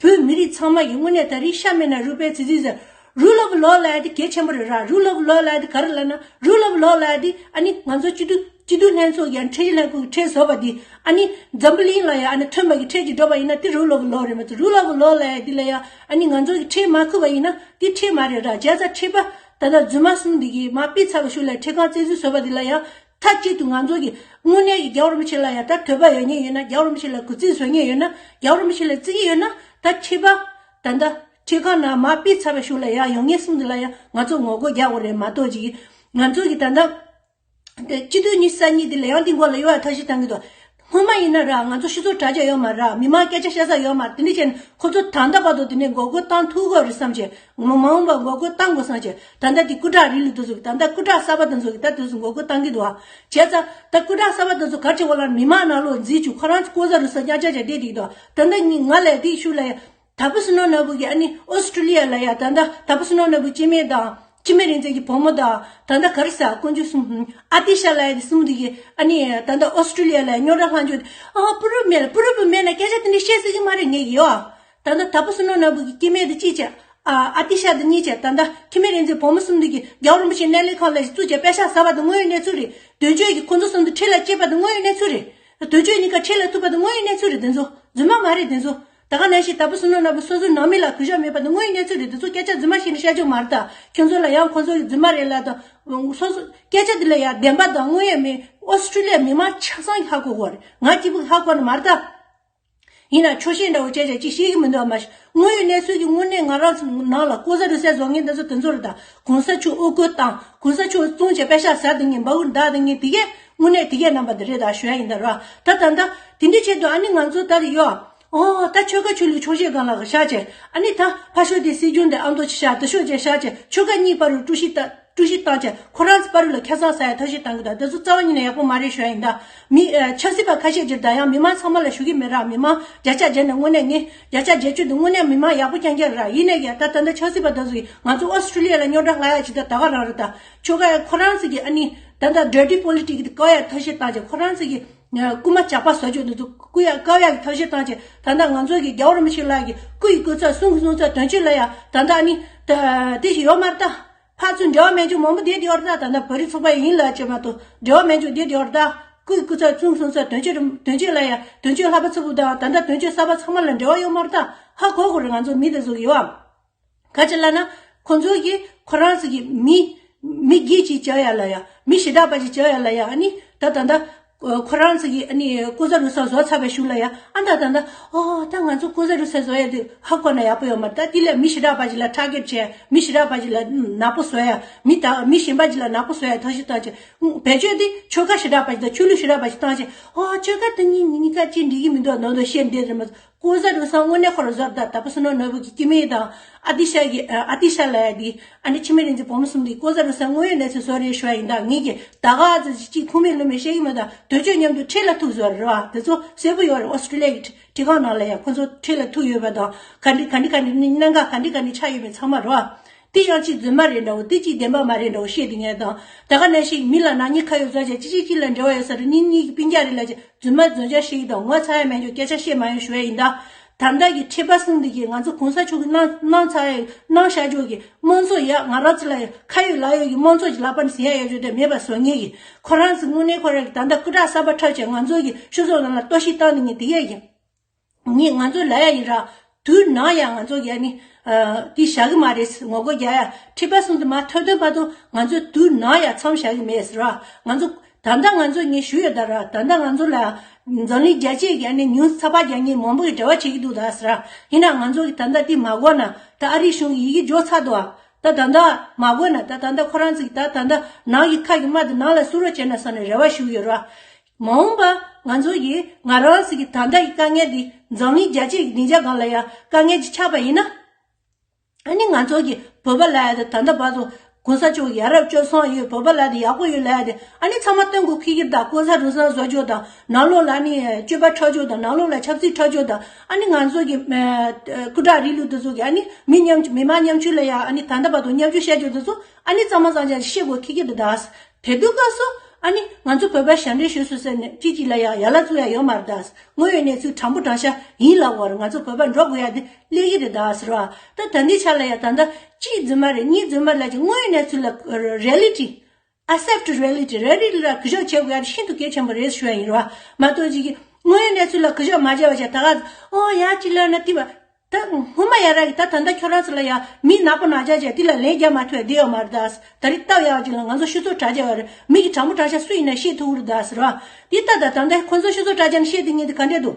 བོད་མི་རིགས་ཚང་མ་གི་དངོས་གནས་ད་རེས་ཤ་མེད་ན་རུས་པའི་ཙི་ཙི་ཟེར། Rule of law ལབ་ཡ་དེ་གལ་ཆེན་པོ་རེད་ར། Rule of law ལབ་ཡ་དེ་ག་རེ་ལབ་ན། Rule of law ལབ་ཡ་དེ་ཨ་ནི་ང་ཚོ་སྤྱི་འཐུས་སྤྱི་འཐུས་ལྷན་ཚོགས་ཀྱི་ཁྲིམས་ཞིབ་ལྷན་ཁང་གི་ཁྲིམས་བཟོ་བ་དེ་ཨ་ནི་འཛམ་བུ་གླིང་ལ་ཡ་ཨ་ནི་མཐུན་པ་གི་ཁྲིམས་ཅིག་འགྲོ་བ་ཡིན་ན་དེ་Rule of law རེད་མ་གཏོགས། Rule of law ལབ་ཡ་དེ་ལ་ཡ་ཨ་ནི་ང་ཚོ་གི་ཁྲིམས་མ་ཁུར་བ་ཡིན་ན་དེ་ཁྲིམས་མ་རེད་ར། བྱས་ཙང་ཁྲི་པ་ད་ལྟ་རྫུན་མ་གསུམ་འདི་གིས་མར་ཕུད་ཚར་བ་ཞུ་ལ་ཁྲི་ཁང་བཙན་འཛུལ་བཟོ་བ་འདི་ལ་ཡ་མཐའ་གཅིག་ཏུ་ང་ཚོ་གི་དངོས་གནས་ཀྱི་རྒྱལ་བ་རིན་པོ་ཆེ་ལ་ཡ་ད་དད་པ་ཡོད་མཁན་ཡོད་ན། རྒྱལ་བ་རིན་པོ་ཆེ་ལ་གུས་བརྩི་བཟོ་མཁན་ཡོད་ན། རྒྱལ་བ་རིན་པོ་ཆེ་ལ་བརྩི་གི་ཡོད་ན། ད་ཁྲི་པ་ད་ལྟ་ཁྲི་ཁང་ནང་མར་ཕུད་ཚར་བ་ཞུ་ལ་ཡ་ཡོང་མཁན་གསུམ་འདི་ལ་ཡ་ང་ཚོ་ངོ་རྒོལ་རྒྱག་དགོས་རེད་མ་གཏོགས་ཅིག་ང་ཚོ་གི་ད་ལྟ་དེ་སྤྱི་འཐུས་ཉི་ཤུ་རྩ་གཉིས་འདི་ལ་ཡང་འདི་མགོ་ལ་གཡོག་ཡ་ཐབས་ཤེས་བཏང་གི་འདུག་སྔོན་མ་ཡིན་ན་ར་ང་ཚོ་སྤྱི་ཚོགས་དྲ་རྒྱ་ཡོད་མ་ར། མི་མང་སྐད་ཆ་བཤད་ས་ཡོད་མ་ར། དེ་འདྲ་བྱས་ནས་ཁོ་ཚོ་ད་ལྟ་བར་དུ་དེ་ནས་འགོག་རྒོལ་བཏང་ཐུབ་ཀྱི་རེད་བསམ་བྱས། མ་འོངས་པ་འགོག་རྒོལ་བཏང་དགོས་བསམ་བྱས། ད་ལྟ་དེ་སྐུ་དྲག་རིང་ལུགས་དེ་ཚོ་གི་ད་ལྟ་སྐུ་དྲག་གསར་པ་དེ་ཚོ་གི་ད་དེ་ཚོ་འགོག་རྒོལ་བཏང་གི་འདུག་ཨ། བྱས་ཙང་ད་སྐུ་དྲག་གསར་པ་དེ་ཚོ་ག་རེ་བྱེད་དགོས་ལབ་ན། མི་མང་ནང་ལོགས་འཛུལ་བཅུག་ཁོ་རང་ཚོ་ལྐོག་ཟ་རུལ་སུངས་རྐྱང་རྐྱང་བྱས་བསྡད་འདུག་ད་ལྟ་ཉིན་ང་ལ་དེ་ཤུགས་ལ་ཡ། དྭགས་པོ་བསོད་ནམས་ནོར་བུ་གིས་ཨ་ནི་ཨོ་སི་ཀྲི་ལི་ཡ་ལ་ཡ། ད་ལྟ་དྭགས་པོ་བསོད་ནམས་ནོར་བུ་སྐྱེ་དམན་དང་འཆི་མེད་རིག་འཛིན་གྱི་བུ་མོ་དང་། ད་ལྟ་ག་རེ་ཟེར། དཀོན་མཆོག་གསུམ་ཨ་ཏི་ཤ་ལབ་ཡ་དེ་གསུམ་དེ་གིས་ཨ་ནི་ད་ལྟ་ཨོ་སི་ཀྲི་ལི་ཡ་ལ་ཡ་རྙོག་དྲ་ལྷག་འཇོག་དེ། ཨ་པུ་རུ་མེད་ལ། པུ་རུ་པུ་མེད་ན་སྐད་ཆ་དེ་འདྲ་བཤད་སྲིད་ཀྱི་མ་རེད་ངས་ཀྱི་ཡོ། ད་ལྟ་དྭགས་པོ་བསོད་ནམས་ནོར་བུ་གི་སྐྱེ་དམན་དེ་གཅིག་བྱས། ཨ་ཨ་ཏི་ཤ་དེ་གཉིས་བྱས། ད་ལྟ་འཆི་མེད་རིག་འཛིན་བུ་མོ་གསུམ་དེ་གིས་རྒྱལ་བ་རིན་པོ་ཆེ་གནས་ལྷན་ཁང་ལ་བཙུགས་བྱས་པེ་ཤག་ཟ་བ་དེ་དངོས་ཡོད་གནས་ཚུལ་རེད། དོན་གཅོད་ཀྱིས་ཁོ་ཚོ་གསུམ་དེ་ཁྲིམས་ལ་བཅད་པ་དེ་དངོས་ཡོད་གནས་ཚུལ་རེད། དོན་གཅོད་གཉིས་ཀ་ཁྲིམས་ལ་ཐུག་པ་དེ་དངོས་ཡོད་གནས་ཚུལ་རེད། དེ་ཚོ་རྫུན་མ་མ་རེད། དེ་ཚོ་ད་ག་ནང་བཞིན་དྭགས་པོ་བསོད་ནམས་ནོར་བུ་སོ་སོའི་ནང་མི་ལ་གུས་ཞབས་མེད་པ་དེ་དངོས་ཡོད་གནས་ཚུལ་རེད། དེ་ཚོ་སྐད་ཆ་རྫུན་མ་བཤད་ནས་བཤད་རྒྱུ་མ་རེད། ད་ཁྱོད་ཚོ་ལ་ཡང་ཁོ་ཚོ་གི་རྫུན་མ་རེད་ལབ་དང་། སོ་སོ་སྐད་ཆ་དེ་ལ་ཡང་བདེན་པ་དང་དངོས་ཡོད་མེད་ཨོ་སི་ཀྲི་ལི་ཡ་མི་མང་ཆ་ཚང་གིས་ཧ་གོ་གི་རེད། ང་གཅིག་པུ་གིས་ཧ་གོ་ནི་མ་རེད་ད། ཡིན་ན་ཆོག་ཤེས་འདྲ་བོ་བྱས་བྱས་ཅིག་ཤེས་ཀྱི་མི་འདུག་ཨ། མ་གཞི་དངོས་ཡོད་གནས་ཚུལ་གྱི་དངོས་གནས་ང་རང་ཚོ་ནང་ལ་ལྐོག་ཟ་རུལ་སུངས་བཟོ་མཁན་དེ་ཚོ་དེ་ཚོ་རེད། ད་གོང་ས་མཆོག་དབུ་སྐོར་བཏང་། གོང་ས་མཆོག་བཙོང་བྱས་པེ་ཤག་ཟ་བསྡད་མཁན། འབའ་འུར་བརྡབ་བསྡད་མཁན་དེ་གས་དངོས་གནས་དེ་གས་རྣམ་པ་དེ་རེད། ད་ཞུ་ཡ་ཡིན་ད་ར། ད་ད་ད་དེ་འདྲའི་ཆེད་དུ་ཨ་ནི་ང་ཚོ་ད་རེ་ཡོད། ཨོ་ད་ཆོལ་ཁ་ཆོས་ལུགས་ཕྱོགས་ཞེན་སྒང་ལ་བཞག་བྱས། ཨ་ནི་ད་ཕར་ཕྱོགས་དེ་སྲིད་སྐྱོང་དེ་ཨ་མདོ་ཆེ་བཞག་དེ་ཕྱོགས་ཅིག་བཞག་བྱས། ཆོལ་ཁ་གཉིས་བར་རུ་དཀྲུག་ཤིང་བཏང་། དཀྲུག་ཤིང་བཏང་བྱས་ཁོ་རང་ཚོ་བར་ལ་ཁ་སང་ཟ་ཡ་ཐབས་ཤེས་བཏང་གི་འདུག་དེ་ཚོ་རྩ་བ་ཉིད་ནས་ཡག་པོ་མ་རེད་ཞུ་ཡ་ཡིན་ད། མི་ཨ་ཆབ་སྲིད་པ་ཁ་ཤས་ཅིག་ད་ཡང་མི་མང་ཚང་མ་ལ་ཞུ་གི་མེད་ར། མི་མང་བརྒྱ་ཆ་བརྒྱ་ནས་དངོས་གནས་ངས་བརྒྱ་ཆ་བརྒྱད་ཅུ་དེ་དངོས་གནས་མི་མང་ཡག་པོ་རྐྱང་རྐྱང་རེད་ར། ཡིན་ནའི་ཡ་ད་ད་ལྟ་ཆབ་སྲིད་པ་དེ་ཚོ་གིས་ང་ཚོ་ཨོ་སི་ཀྲི་ལི་ཡ་ལ་རྙོག་དྲ་ལྷག་ཡ་ཅིག་ད་ད་ག་རང་རེད། ད་ཆོལ་ཁ་ཡ་ཁོ་རང་ཚོ་གིས་ཨ་ནི་ད་ལྟ་dirty politics དེ་བཀག་ཡ་ཐབས་ཤེས་བཏང་བྱས། ཁོ་རང་ཚོ་གིས་རྐུ་མ་ཇག་པ་བཟོ་རྒྱུ་དེ་ཚོ་རྐུ་ཡ་བཀག་ཡ་གི་ཐབས་ཤེས་བཏང་བྱས། ད་ལྟ་ང་ཚོ་གི་རྒྱལ་བ་རིན་པོ་ཆེ་ལགས་ཀྱི་སྐུ་ཡི་སྐུ་ཚབ། གསུང་གི་གསུང་ཚབ། དོན་གཅོད་ལ་ཡ་ད་ལྟ་ཨ་ནི་ད་དེ་ཞིག་ཡོད་མ་རེད་ད། ཕར་ཚུར་འབྲེལ་བ་མེད་འཇོག་མང་པོ་བསྡད་ཡོད་རེད་ད། ད་ལྟ་བོད་རིགས་ཚོགས་པ་ཡིན་ལབ་བྱས་མ་གཏོགས་འབྲེལ་བ་མེད་འཇོག་བསྡད་ཡོད་རེད་ད། སྐུ་ཡི་སྐུ་ཚབ། གསུང་གསུང་ཚབ། དོན་གཅོད་དོན་གཅོད་ལ་ཡ། དོན་གཅོད་ལྷག་པ་ཚ་བོ་དང་ད་ལྟ་དོན་གཅོད་གསར་པ་ཚང་མ་ལ་འབྲེལ་བ་ཡོད་མ་རེད་ད། ཧ་གོ་དགོས་རེད། ང་ཚོ་མི་དེ་ཚོ་གི་ཡོད་ཨ། ག་ཅི་ལབ་ན་ཁོ་ཚོ་གིས་ཁོ་རང་ཚོ་གི་མི་མི་སྒེར་ཅིག་བྱ་ཡ་ལ་ཡ། མི་ཞེ་དྲག་པ་ཅིག་བྱ་ཡ་ལ་ཡ། ཨ་ནི་ད་ད་ལྟ་ཁོ་རང་ཚོ་གི་ཨ་ནི་ལྐོག་ཟ་རུལ་སུངས་བཟོ་ཚར་བའི་གཞུག་ལ་ཡ། ཨ་ད་ད་ལྟ་ཨོ་ད་ང་ཚོ་ལྐོག་ཟ་རུལ་སུངས་བཟོ་ཡ་དེ་ཧ་གོ་ན་ཡག་པོ་ཡོད་མ་རེད། ད་དེ་ལས་མི་ཞེ་དྲག་པ་ཅིག་ལ་ཊར་གེཊ་བྱས། མི་ཞེ་དྲག་པ་ཅིག་ལ་ནག་པོ་བཟོ་ཡ། མི་ད་མི་གཞན་པ་ཅིག་ལ་ནག་པོ་བཟོ་ཡ་ཐབས་ཤེས་བཏང་བྱས། བེད་སྤྱོད་དེ་ཆོལ་ཁ་ཞེ་དྲག་པ་ཞིག་དང་ཆོས་ལུགས་ཞེ་དྲག་པ་ཞིག་བཏང་བྱས། ཨོ་ཆོལ་ཁ་དེ་གཉིས་གཉིས་ཀ་ཅིག་འགྲིག་གི་མི་འདུག་ནང་དུ་བཤད་བསྡད་རེད་མ་གཏོགས། ལྐོག་ཟ་རུལ་སུངས་དངོས་གནས་ཁོ་རང་བཟོ་ར་ད་ད་པོ་སུ་ནོ་ནོར་བུ་གི་སྐྱེ་དམན་དང་ཨ་ཏི་ཤ་གི་ཨ་ཏི་ཤ་ལ་ཡ་དེ་ཨ་ནི་འཆི་མེད་རིག་འཛིན་བུ་མོ་གསུམ་དེ་ལྐོག་ཟ་རུལ་སུངས་དངོས་ཡོད་གནས་ཚུལ་བཟོ་རེད་ཞུ་བ་ཡིན་ད། ངེད་ཀྱིས་ད་ག་ཨ་ཙི་ཅིག་ཁུངས་མེད་ལུང་མེད་བཤད་གི་མེད་ད། དོལ་ཆོས་མཉམ་དུ་ཁྲིམས་ལ་ཐུག་བཟོ་རེད་བ། དེ་ཚོ་གསལ་པོ་ཡོད་རེད། ཨོ་སི་ཀྲི་ལི་ཡ་གི་ཁྲི་ཁང་ནང་ལ་ཡ་ཁོ་ཚོ་ཁྲིམས་ལ་ཐུག་ཡོད་པ་དང་ག་འདྲི་ག་འདྲི་ག་འདྲི་གནད་འགག་ག་འདྲི་ག་འདྲི་ཆགས་ཡོད་པའི་ཚང་མ་རེད་བ། དེ་ཡང་གཅིག་རྫུན་མ་རེད་འདྲ་བོ་དེ་གཅིག་བདེན་པ་མ་རེད་འདྲ་བོ་བཤད་དེ་ངས་དང་ད་ག་ནང་བཞིན་མི་ལ་ནག་ཉེས་ཁ་ཡོད་བཟོ་བྱས་གཅིག་གཅིག་གཅིག་ལ་འབྲེལ་བ་ཡོད་ས་རེད། གཉིས་གཉིས་ཀྱི་སྤུན་ཀྱག་རེད་ལབ་བྱས་རྫུན་མ་རྫུན་རྐྱང་བཤད་ཀྱི་དང་ངོ་ཚ་ཡ་མེད་འཇོག་སྐད་ཆ་བཤད་མ་ཡོང་ཞུ་བ་ཡིན་ད། ད་ལྟ་གི་ཁྲི་པ་གསུམ་འདི་གིས་ང་ཚོ་གོང་ས་མཆོག་གི་གནང་གནང་ཚར་ཡ་གནང་བཞག་ཆོག་གི་དམངས་གཙོ་ཡ་ང་རང་ཚོ་ལ་ཡ་ཁ་ཡོད་ལག་ཡོད་ཀྱི་དམངས་གཙོ་གི་ལག་པ་ནས་ཟིན་ཡ་ཡོད་ཆོག་དེ་མེད་པ་བཟོ་ངེས་ཀྱི་ཁོ་རང་ཚོ་དངོས་གནས་ཁོ་རང་གི་ད་ལྟ་སྐུ་དྲག་གསར་པ་འཁྲབ་བྱས་ང་ཚོ་གི་ཤོག་ཚོགས་ནང་ལ་གཏོར་བཤིག་བཏང་ནས་ངས་དེ་ཡས་ཀྱི། ངས་ང་ཚོ་ལ་ཡ་ཡིན་ར། དུས་ནམ་ཡང་ང་ཚོ་གི་ཨ་ནི། ཨ་དེ་བཞག་གི་མ་རེད། ངོ་རྒོལ་རྒྱག་ཡ་ཁྲི་པ་གསུམ་དུ་མ་ཐོན་ཐོན་བར་དུ་ང་ཚོ་དུས་ནམ་ཡང་མཚམས་བཞག་གི་མེད་ཟེར་ར། ང་ཚོ་ད་ལྟ་ང་ཚོ་ངས་ཞུ་ཡོད་ད་ར། ད་ལྟ་ང་ཚོ་ལ་འཛམ་གླིང་རྒྱལ་སྤྱིའི་གི་ཨ་ནི་ཉུང་ཚགས་པ་རྒྱག་མཁན་མང་པོ་གི་འབྲེལ་བ་བྱེད་ཀྱི་འདུག་ད་ཟེར་ར། ཡིན་ན་ང་ཚོ་གི་ད་ལྟ་དེ་མ་གོ་ན་ད་ཨ་རིའི་གཞུང་གི་ཡི་གེ་འཇོག་ཚར་འདུག་ད་ད་ལྟ་མ་གོ་ན་ད་ད་ལྟ་ཁོ་རང་ཚོ་གི་ད་ད་ལྟ་ནང་གི་ཁ་གི་དམག་དེ་ནང་ལ་བསུ་རོགས་བྱས་ན་བསམ་ནས་རེ་བ་ཞུ་གི་ཡོད་ར། མ་འོངས་པ་ང་ཚོ་གིས་ང་རང་ཚོ་གི་ད་ལྟ་གི་དཀའ་ངལ་འདི་འཛམ་གླིང་རྒྱལ་སྤྱི་གི་སྡིངས་ཆ་སྒང་ལ་ཡང་དཀའ་ངལ་ཅིག་ཆགས་པ་ཡིན་ན། ཨ་ནི་ང་ཚོ་གི་བོད་པ་ལ་ཡ་དེ་ད་ལྟ་བར་དུ་གོང་ས་མཆོག་ཡ་རབས་སྤྱོད་བཟང་ཡོད། བོད་པ་ལ་དེ་ཡག་པོ་ཡོད་ལ་ཡ་དེ་ཨ་ནི་ཚང་མ་སྟོན་དགོས་ཁེལ་གྱི་རེད་ད། ལྐོག་ཟ་རུལ་སུངས་བཟོ་རྒྱུ་དང་ནང་ལོགས་ལ་ཨ་ནི་སྤྱོད་པ་འཁྲབ་རྒྱུ་དང་ནང་ལོགས་ལ་ཆབ་སྲིད་འཁྲབ་རྒྱུ་དང་ཨ་ནི་ང་ཚོ་གི་སྐུ་དྲག་རིང་ལུགས་དེ་ཚོ་གི་ཨ་ནི་མི་ཉམ་མི་མང་ཉམ་ཆུང་ལ་ཡ་ཨ་ནི་ད་ལྟ་བར་དུ་ཉམ་ཆུང་བཤད་རྒྱུ་དེ་ཚོ་ཨ་ནི་གཙང་མ་གཙང་རྐྱང་ཤེས་དགོས་ཁེལ་གྱི་རེད་ད། དེ་དུས་སྐབས་སུ་ཨ་ནི་ང་ཚོ་བོད་པ་ཞབས་འདྲེན་ཞུ་སོང་ཟེར་ནས་གཅིག་གཅིག་ལ་ཡང་ཡ་ལ་བཙུགས་ཡ་ཡོད་མ་རེད་ད། དངོས་ཡོད་གནས་ཚུལ་དྲང་པོ་དྲང་བཞག་ཡིན་ལབ་དགོས་རེད། ང་ཚོ་བོད་པ་འགྲོ་དགོས་ཡ་དེ་སླེབས་ཀྱི་རེད་ད་ཟེར་བ། ད་ད་ལྟའི་ཆ་ལ་ཡ་ད་ལྟ་གཅིག་རྫུན་མ་རེད་གཉིས་རྫུན་མ་རེད་ལབ་ཀྱི་དངོས་ཡོད་གནས་ཚུལ་ལ་རི་ཡ་ལི་ཊི། ཨེ་སེབ་ཊི་རི་ཡ་ལི་ཊི། རི་ཡ་ལི་ཊི་ལ་གུས་ཞབས་བྱེད་དགོས་ཡ་དེ་ཤིན་ཏུ་གལ་ཆེན་པོ་རེད་ཞུ་ཡ་ཡིན་རེད་བ། མ་གཏོགས་ཅིག་གིས་དངོས་ཡོད་གནས་ཚུལ་ལ་གུས་ཞབས་མ་བྱས་པ་བྱས་ད་ག་ཨོ་ཡ་གཅིག་ལབ་ན་དེ་བ། ད་སྔོན་མ་ཡ་ར་གི་ད་ད་ལྟ་ཁྱོད་རང་ཚོ་ལ་ཡ་མི་ནག་པོ་ནག་ཇག་ཅིག་དེ་ལ་ལན་རྒྱག་མ་ཐུབ་ཡ་བསྡད་ཡོད་མ་རེད་ད། ད་རེས་སྟབས་ཡག་ཅིག་ལ་ང་ཚོ་ཤོག་ཚོགས་དྲ་རྒྱ་ཡོད་རེད། མི་གི་དྲང་པོ་དྲང་བཞག་སུ་ཡིན་ན་བཤད་ཐུབ་ཀྱི་རེད་ད་ཟེར་བ། དེ་ལྟ་ད་ད་ལྟ་ཁོ་ཚོ་ཤོག་ཚོགས་དྲ་རྒྱ་ནས་བཤད་དེ་ངས་དེ་ག་འདྲས་འདུག་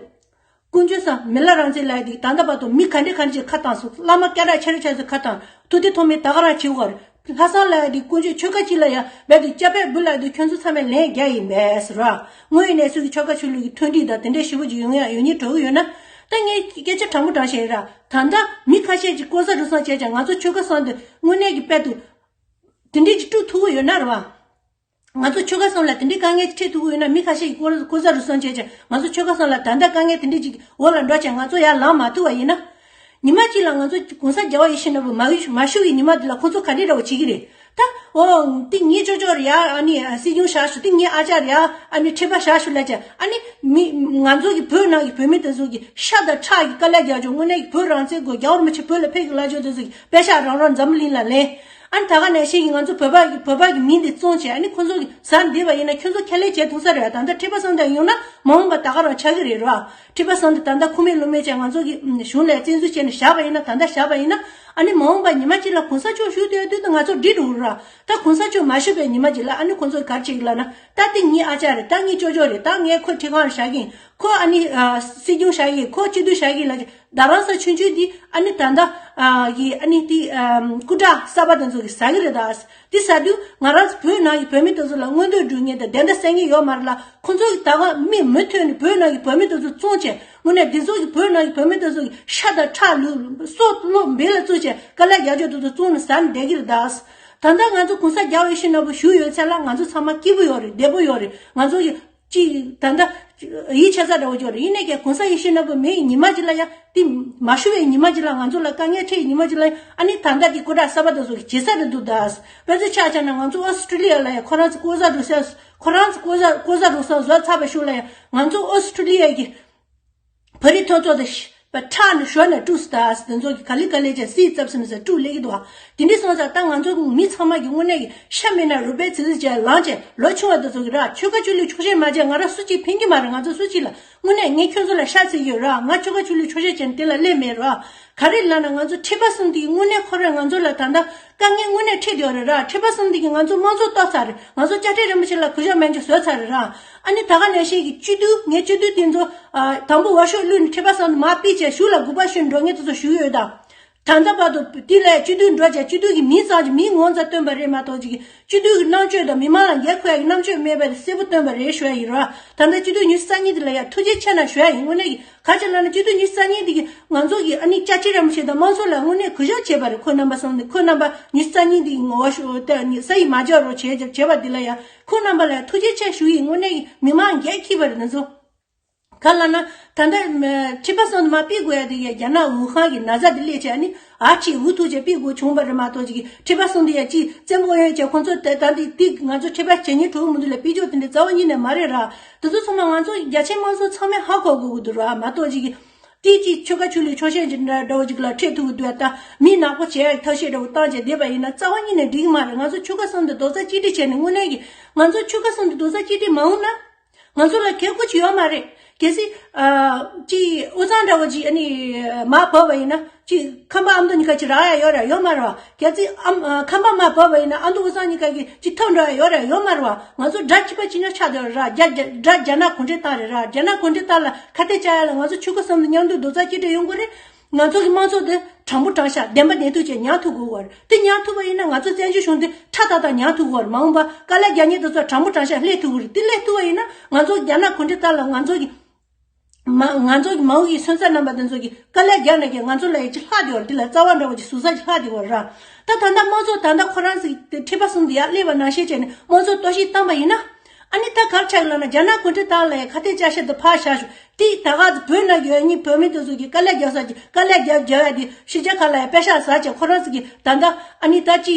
ཀུན་སྤྱོད་བཟང་མི་ལ་རང་བཙན་ལབ་ཡ་དེ་ད་ལྟ་བར་དུ་མི་ག་འདྲས་ག་འདྲས་ཅིག་ཁ་བཏང་སོང་། བླ་མ་སྐད་གྲགས་ཆེ་རུ་ཆེ་རུ་ཁ་བཏང་། ཐུབ་བསྟན་ཐོགས་མེད་ད་ག་རང་བྱེད་དགོས་རེད། ལྷ་བཟང་ལབ་ཡ་དེ་དཀོན་མཆོག་ཆོལ་ཁ་གཅིག་ལ་ཡ་རྦད་དེ་སྐྱབས་པས་འབུལ་ལབ་དུས་ཁྱོད་ཚོ་ཚང་མས་ལན་རྒྱག་ཡིན་པས་ཟེར་བ། དངོས་ཡོད་གནས་ཚུལ་གྱི་ཆོལ་ཁ་ཆོས་ལུགས་ཀྱི་མཐུན་སྒྲིལ་དང་དེ་འདྲས་ཞེ་པོ་ཅིག་ཡོང་ཡ་ཡོང་སྙིང་བྲོ་གི་ཡོད་ན། ད་ངས་སྐད་ཆ་དྲང་པོ་དྲང་བཤད་ཡིན་ར། ད་ལྟ་མི་ཁ་ཤས་ཀྱིས་ལྐོག་ཟ་རུལ་སུངས་བྱས་ཀྱང་ང་ཚོ་ཆོལ་ཁ་གསུམ་དེ་དངོས་གནས་ཀྱི་དཔལ་དུ་དེ་འདྲས་ཀྱི་དཀྲུག་ཐུབ་ཀྱི་ཡོད་ན་རེད་བ། ང་ཚོ་ཆོལ་ཁ་གསུམ་ལ་དེ་འདྲའི་དཀའ་ངལ་འཕྲད་ཐུབ་ཀྱི་ཡོད་ན། མི་ཁ་ཤས་ཀྱིས་ལྐོག་ལྐོག་ཟ་རུལ་སུངས་བྱས་ཀྱང་ང་ཚོ་ཆོལ་ཁ་གསུམ་ལ་ད་ལྟ་དཀའ་ངལ་དེ་འདྲའི་ཅིག་འོག་ལ་འགྲོ་ཀྱང་ང་ཚོ་ཡར་ལངས་མ་ཐུབ་པ་ཡིན་ན། ཉི་མ་གཅིག་ལ་ང་ཚོ་གོང་ས་རྒྱལ་བ་ཡིད་བཞིན་ནོར་བུ་མ་བཞུགས་མ་བཞུགས་པའི་ཉི་མ་དེ་ལ་ཁོ་ཚོ་ག་འདྲས་འདྲ་བོ་བྱེད་ཀྱི་རེད། ད་འོ་དེ་ངའི་ཅོ་ཅོ་རེད་ཡ། ཨ་ནི་སྲིད་སྐྱོང་བཞག་ཞུ། དེ་ངའི་ཨ་ཅག་རེད་ཡ། ཨ་ནི་ཁྲི་པ་བཞག་ཞུ་ལབ་ཀྱང་ཨ་ནི་མི་ང་ཚོ་གི་བོད་ནང་གི་བོད་མི་དེ་ཚོ་གི་ཤ་དང་ཁྲག་གི་དཀའ་ལས་རྒྱག་ཆོག་དངོས་གནས་ཀྱི་བོད་རང་བཙན་དགོས། རྒྱལ་བ་རིན་པོ་ཆེ་བོད་ལ་ཕེབས་ཀྱི་ལབ་ཆོག་དེ་ཚོ་གི་པད་ཤག་རང་རང་འཛམ་བུ་གླིང་ལ་ལེན། ཨ་ནི་ད་ག་ནང་བཞིན་གྱི་ང་ཚོ་བོད་པ་གི་བོད་པ་གི་མིང་དེ་བཙོང་བྱས་ཨ་ནི་ཁོ་ཚོ་གི་ཟ་བསྡད་པ་ཡིན་ན་ཁྱོད་ཚོ་ཁས་ལེན་བྱེད་ཐུབ་ས་རེད། ད་ལྟ་ཁྲི་པ་གསུམ་དེ་ཡོང་ན་མ་འོངས་པ་ད་ག་རང་ཆགས་ཀྱི་རེད་ར། ཁྲི་པ་གསུམ་དེ་ད་ལྟ་ཁུངས་མེད་ལུང་མེད་བྱས་ང་ཚོ་གི་གཞུང་ལ་བཙན་འཛུལ་བྱས་ནས་བཞག་པ་ཡིན་ན། ད་ལྟ་བཞག་པ་ཡིན་ན་ཨ་ནི་མ་འོངས་པ་ཉི་མ་གཅིག་ལ་གོང་ས་མཆོག་བཞུགས་སྡོད་དུས་ད་ང་ཚོ་འགྲིག་འགྲོ་གི་ར། ད་གོང་ས་མཆོག་མ་བཞུགས་པའི་ཉི་མ་གཅིག་ལ་ཨ་ནི་ཁོ་ཚོ་ག་རེ་བྱེད་ཀྱི་ལབ་ན། ད་དེ་ངའི་ཨ་ཅག་རེད། ད་ངའི་ཅོ་ཅོ་རེད། ད་ངས་ཁོ་ཁྲི་ཁང་བཞག་གི་ཡིན། ཁོ་ཨ་ནི་ཨ་སྲིད་སྐྱོང་བཞག་གི་ཡིན། ཁོ་སྤྱི་འཐུས་བཞག་གི་ཡིན་ལབ་ཀྱི། རྡ་རམ་ས་ཆུང་ཆུང་འདི་ཨ་ནི་ད་ལྟ་ཨ་གི་ཨ་ནི་དེ་ཨ་སྐུ་དྲག་གསར་པ་དེ་ཚོ་གིས་ཟ་གི་རེད་ད། དེ་ཟ་དུས་ང་རང་ཚོ་བོད་ནང་གི་བོད་མི་དེ་ཚོ་ལ་མངོན་འདོད་སྒྲུབ་མཁན་དང་བདེན་མཐའ་གསལ་མཁན་ཡོད་མ་རེད་ལ། ཁོ་ཚོ་གིས་ད་ག་མི་མུ་མཐུད་ནས་བོད་ནང་གི་བོད་མི་དེ་ཚོ་བཙོང་བྱས་དངོས་གནས་དེ་ཚོ་གི་བོད་ནང་གི་བོད་མི་དེ་ཚོ་གི་ཤ་དང་ཁྲག་ལུས་སྲོག་བློ་འབེན་ལ་བཙུགས་བྱས་དཀའ་ལས་རྒྱག་ཆོག་དེ་ཚོ་བཙོང་ནས་ཟ་ནས་བསྡད་ཀྱི་རེད་ད། ད་ལྟ་ང་ཚོ་གོང་ས་རྒྱལ་བ་ཡིད་བཞིན་ནོར་བུ་བཞུགས་ཡོད་ཚད་ལ་ང་ཚོ་ཚང་མ་སྐྱིད་པོ་ཡོད་རེད། བདེ་པོ་ཡོད་རེད། ང་ཚོ་གི་ཅིག་ད་ལྟ་ཡིད་ཆེས་ས་འདྲ་བོ་ཅིག་རེད། ཡིན་ནའི་ཀྱང་གོང་ས་ཡིད་བཞིན་ནོར་བུ་མེད་ཉི་མ་ཅིག་ལ་ཡང་དེ་མ་བཞུགས་པའི་ཉི་མ་ཅིག་ལ་ང་ཚོ་ལ་དཀའ་ངལ་འཕྲད་ཉི་མ་ཅིག་ལ་ཡང་ཨ་ནི་ད་ལྟ་དེ་སྐུ་དྲག་གསར་པ་དེ་ཚོ་གིས་བྱེད་ས་རེད་འདུག་ད། དཔེ་མཚོན་ཆ་བཞག་ན་ང་ཚོ་ཨོ་སི་ཀྲི་ལི་ཡ་ལ་ཡང་ཁོ་རང་ཚོ་ལྐོག་ཟ་རུལ་སུངས་ཁོ་རང་ཚོ་ལྐོག་ཟ་ལྐོག་ཟ་རུལ་སུངས་བཟོ་ཚར་བའི་ཤུལ་ལ་ཡང་ང་ཚོ་ཨོ་སི་ཀྲི་ལི་ཡ་གི་བོད་རིགས་ཐོན་ཚོགས་དེ་ཤ་པ་ཁྲག་ནས་ཞོ་ནས་དཀྲུགས་སུ་ད་དེ་ཚོ་གི་ག་ལེ་ག་ལེ་བྱས་སིལ་ཙབ་ཟིན་ཟེར་དཀྲུགས་སླེབས་ཀྱི་འདུག་བ། དེ་འདྲའི་སོང་ཙང་ད་ང་ཚོ་མི་ཚང་མ་གི་དངོས་གནས་ཀྱི་ཤ་མེད་ན་རུས་པའི་ཚིག་ཚིག་བྱས་ལངས་བྱས་ལོ་ཆུང་བ་དེ་ཚོ་གི་ར་ཆོལ་ཁ་ཆོས་ལུགས་ཕྱོགས་ཞེན་མ་བྱས། ང་རང་སུ་གཅིག་ཕན་གྱི་མ་རེད། ང་ཚོ་སུ་གཅིག་ལ་དངོས་གནས་ངས་ཁྱོད་ཚོ་ལ་ཤ་ཚིག་ཡོད་ར། ང་ཆོལ་ཁ་ཆོས་ལུགས་ཕྱོགས་ཞེན་བྱས་ནས་དེ་ལ་སླེབས་མེད་ར། ག་རེ་ལབ་ན་ང་ཚོ་ཁྲི་པ་གསུམ་དེ་གི་དངོས་གནས་ཁོ་རང་ང་ཚོ་ལ་ད་ལྟ་དཀའ་ངལ་དངོས་གནས་འཕྲད་ཡོད་རེད་ར། ཁྲི་པ་གསུམ་དེ་གི་ང་ཚོ་དམངས་གཙོ་གཏོར་ཚར་རེད། ང་ཚོ་བཅའ་ཁྲིམས་རིན་པོ་ཆེ་ལ་གུས་ཞབས་མེད་འཇོག་བཟོས་ཚར་རེད་ར། ཨ་ནི་ད་ག་ནང་བཞིན་གྱི་སྤྱི་འཐུས་ངའི་སྤྱི་འཐུས་དེ་ཚོ་ཨ་དང་པོ་འོས་ཤོག་བླུགས་ནས་ཁྲི་པ་གསུམ་དེ་མར་ཕུད་བྱས་གཞུག་ལ་དགོངས་པ་ཞུས་འགྲོ་མཁན་དེ་ཚོ་ཞུ་གི་ཡོད་ད། ད་ལྟ་བར་དུ་དེ་ལ་སྤྱི་འཐུས་འགྲོ་བྱས་སྤྱི་འཐུས་ཀྱི་མིང་ཙམ་གྱི་མིང་ངོ་ཚ་བཏོན་པ་རེད་མ་གཏོགས་ཅིག་སྤྱི་འཐུས་ཀྱི་རྣམ་དཔྱོད་དང་མི་མང་ལ་འགན་འཁུར་ཡག་གི་རྣམ་དཔྱོད་མེད་པ་དེ་གསལ་པོ་བཏོན་པ་རེད་ཞུ་ཡ་ཡིན་ར། ད་ལྟ་སྤྱི་འཐུས་ཉི་ཤུ་རྩ་གཉིས་དེ་ལ་ཡ་ཐུགས་རྗེ་ཆེ་གནང་ཞུ་ཡ་ཡིན། དངོས་གནས་ཀྱི་ག་ཅི་ལབ་ན་སྤྱི་འཐུས་ཉི་ཤུ་རྩ་གཉིས་དེ་གི་ང་ཚོ་གི་ཨ་ནི་ཅ་ཆས་རིན་པོ་ཆེ་དང་དམངས་གཙོ་ལ་དངོས་གནས་གུས་ཞབས་བྱེད་པ་རེད། ཁོ་རྣམ་པ་གསུམ་དེ་ཁོ་རྣམ་པ་ཉི་ཤུ་རྩ་གཉིས་དེ་གི་ངོ་བོ་ཤོག་ད་ས་ཡི་མ་འཇོག་རོགས་བྱེད་བྱེད་པ་དེ་ལ་ཡ་ཁོ་རྣམ་པ་ལ་ཡ་ཐུགས་རྗེ་ཆེ་ཞུ་ཡིན། དངོས་གནས་ཀྱི་མི་མང་འགན་འཁྱེར་པ་རེད་ང་ཚོ། ག་ལབ་ན། ད་ལྟ་མ་ཁྲི་པ་གསུམ་དུ་མ་ཕུད་དགོས་ཡ་དེ་ཡ་རྒྱ་ནག་ཝུ་ཧན་གྱི་ན་ཚ་དེ་སླེབས་བྱས་ནི་ཨ་ཅེ་འུ་ཐུག་བྱས་ཕུད་དགོས་བྱུང་བ་རེད་མ་གཏོགས་ཅིག་ཁྲི་པ་གསུམ་དེ་ཡ་ཅིག་བཙན་པོ་ཡོད་ཅེས་ཁོང་ཚོ་ད་ད་འདི་དེ་ང་ཚོ་ཁྲི་པ་བྱེད་ཉིན་དྲུག་མི་འདུག་ལ་ཕུད་ཆོག་དེ་འདྲ་རྩ་བ་ཉིད་ནས་མ་རེད་ར། དེ་ཚོ་ཚང་མ་ང་ཚོ་རྒྱ་ཆེ་དམངས་གཙོ་ཚང་མས་ཧ་གོ་དགོས་ཀྱི་འདུག་ར་མ་གཏོགས་ཅིག་དེ་ཅིག་ཆོལ་ཁ་ཆོས་ལུགས་ཕྱོགས་ཞེན་ཅིག་འདྲ་འདྲ་བོ་ཅིག་ལ་ཁྲེལ་ཐུག་གི་འདུག་ད་མི་ནག་པོ་བྱས་ཡ་ཐབས་ཤེས་འདྲ་བོ་བཏང་བྱས་བསྡད་པ་ཡིན་ན་རྩ་བ་ཉིད་ནས་འགྲིག་གི་མ་རེད། ང་ཚོ་ཆོལ་ཁ་གསུམ་དུ་རྡོག་རྩ་གཅིག་སྒྲིལ་བྱས་ནས་དངོས་གནས་ཀྱི་ང་ཚོ་ཆོལ་ཁ་གསུམ་དུ་རྡོག་རྩ་གཅིག་སྒྲིལ་མ་འོང་ན། ང་ཚོ་ལ་ཁེ་ཁོ་ཅི་ཡོད་མ་རེད། གལ་སྲིད། ཨ། ཅི་དབུས་གཙང་འདྲ་བོ་ཅི་ཨ་ནི་མར་བབས་པ་ཡིན་ན་ཅི་ཁམས་པ་ཨ་མདོ་གཉིས་ཀ་ཅི་རག་ཡ་ཡོད་རེད་ཡོད་མ་རེད་བ། གལ་སྲིད་ཨ་ཁམས་པ་མར་བབས་པ་ཡིན་ན་ཨ་མདོ་དབུས་གཙང་གཉིས་ཀ་གི་ཅི་ཐོབ་འགྲོ་ཡ་ཡོད་རེད་ཡོད་མ་རེད་བ། ང་ཚོ་དགྲ་གཅིག་པ་གཅིག་ཉག་ཆགས་བསྡད་ཡོད་རེད་ར། རྒྱ་རྒྱ་དགྲ་རྒྱ་ནག་གུང་ཁྲན་ཏང་རེད་ར། རྒྱ་ནག་གུང་ཁྲན་ཏང་ལ་ཁ་གཏད་བཅག་ཡ་ལ་ང་ཚོ་ཆོལ་ཁ་གསུམ་དུ་མཉམ་དུ་རྡོག་རྩ་གཅིག་སྒྲིལ་ཡོང་དགོས་རེད། ང་ཚོ་གི་དམངས་གཙོ་དེ་དྲང་པོ་དྲང་བཞག་བདེན་པ་བདེན་ཐུག་བྱས་ཉར་ཐུབ་དགོས་པ་རེད། དེ་ཉར་ཐུབ་པ་ཡིན་ན་ང་ཚོ་བཙན་བྱོལ་གཞུང་དེ་ཁྲ་ཐག་ཐག་ཉར་ཐུབ་དགོས་པ་རེད། མ་འོངས་པ་དཀའ་ལས་རྒྱག་མཁན་དེ་ཚོ་དྲང་པོ་དྲང་བཞག་སླེབས་ཐུབ་ཀྱི་རེད། དེ་སླེབས་ཐུབ་པ་ཡིན་ན་ང་ཚོ་རྒྱ་ནག་གུང་ཁྲན་ཏང་ལ་ང་ཚོ་གི་མ་ང་ཚོ་གི་མ་འོངས་ཀྱི་སོན་རྩ་རྣམ་པ་དེ་ཚོ་གི་དཀའ་ལས་རྒྱག་ན་ཀྱང་ང་ཚོ་ལ་ཡིད་ཆེས་ལྷག་བསྡད་ཡོད་རེད། དེ་ལ་རྩ་བ་འདྲ་བོ་ཅིག་ཟུར་ཟ་ཅིག་ལྷག་བསྡད་ཡོད་རེད་ར། ད་ད་ལྟ་དམངས་གཙོ་ད་ལྟ་ཁོ་རང་ཚོ་གི་ཁྲི་པ་གསུམ་དེ་ཡར་སླེབས་པ་ནང་བཞིན་བྱས་ནས་དམངས་གཙོ་གཏོར་བཤིག་བཏང་པ་ཡིན་ན། ཨ་ནི་ད་ག་རེ་ཆགས་ཀྱི་ལབ་ན་རྒྱ་ནག་གུང་ཁྲན་ཏང་ལ་ཡང་ཁ་གཏད་བཅག་ཤེད་དུ་ཕར་བཞག་ཤོག་དེ་ད་ག་ཚོད་བོད་ནང་གི་ཡོད་ཉིན་བོད་མི་དེ་ཚོ་གི་དཀའ་ལས་རྒྱག་ས་ཀྱི་དཀའ་ལས་རྒྱག་རྒྱག་ཡ་དེ་ཕྱི་རྒྱལ་ཁག་ལ་ཡང་པེ་ཤག་ཟ་བྱས་ཁོ་རང་ཚོ་གི་ད་ལྟ་ཨ་ནི་ད་ཅི་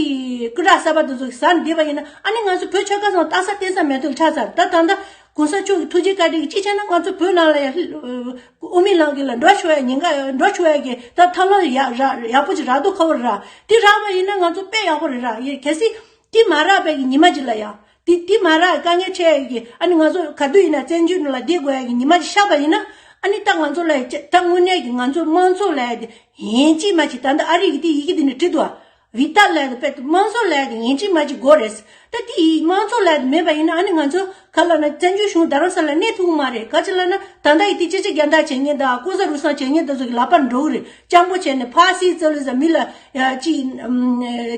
སྐུ་དྲག་གསར་པ་དེ་ཚོ་གི་ཟ་ནས་བསྡད་པ་ཡིན་ན་ཨ་ནི་ང་ཚོ་བོད་ཆོལ་ཁ་གསུམ་ལྟ་ས་བལྟ་ས་མེད་དུ་ཆགས་ཚར། ད་ད་ལྟ་གོང་ས་མཆོག་གི་ཐུགས་རྗེ་བཀའ་དྲིན་གྱིས་ཅི་བྱས་ན་ང་ཚོ་བོད་ནང་ལ་ཡང་དབུ་མའི་ལམ་གྱི་ལ་འགྲོ་ཆོག་ཡ་ཉེན་ཁ་འགྲོ་ཆོག་ཡ་གི་ད་ཐབས་ལམ་ཡག་ར་ཡག་པོ་ཅིག་རག་འདུག་ཁ་བོར་ར། དེ་རག་པ་ཡིན་ན་ང་ཚོ་དཔེ་ཡག་པོ་རེད་ར། ཡ་གལ་སྲིད་དེ་མ་རག་པའི་གི་ཉི་མ་ཅིག་ལ་ཡ། དེ་དེ་མ་རག་དཀའ་ངལ་འཕྲད་ཡ་གི་ཨ་ནི་ང་ཚོ་ག་དུས་ཡིན་ན་བཙན་བྱོལ་ནང་ལ་བསྡད་དགོས་ཡ་གི་ཉི་མ་ཅིག་ཤར་བ་ཡིན་ན་ཨ་ནི་ད་ང་ཚོ་ལ་ཡ་ད་དངོས་གནས་ཀྱི་ང་ཚོ་དམངས་གཙོ་ལ་ཡ་དེ་ཡིན་གཅིག་མ་གཅིག་ད་ལྟ་ཨ་རི་གི་དེ་ཡི་གེ་དེ་ནས་བྲིས་འདུག་ཨ། བི་ཏཱ་ལ་ཡ་དེ་དཔེ་དམངས་གཙོ་ལ་ཡ་དེ་ཡིན་གཅིག་མ་གཅིག་དགོས་རེད། ད་དེ་ཡི་དམངས་གཙོ་ལ་ཡ་དེ་མེད་པ་ཡིན་ན་ཨ་ནི་ང་ཚོ་ག་ལབ་ན་བཙན་བྱོལ་གཞུང་རྡ་རམ་ས་ལ་གནས་ཐུབ་ཀྱི་མ་རེད། ག་ཅི་ལབ་ན་ད་ལྟ་ཡི་དེ་ཅི་ཅི་རྒྱ་འདག་བྱེད་མཁན་དང་ལྐོག་ཟ་རུལ་སུངས་བྱེད་མཁན་དེ་ཚོ་གི་ལག་པར་འགྲོ་གི་རེད། སྤྱང་པོ་བྱས་ནས་ཕར་སི་ཙི་ལི་ཟ་མི་ལ་ཡ་ཅི་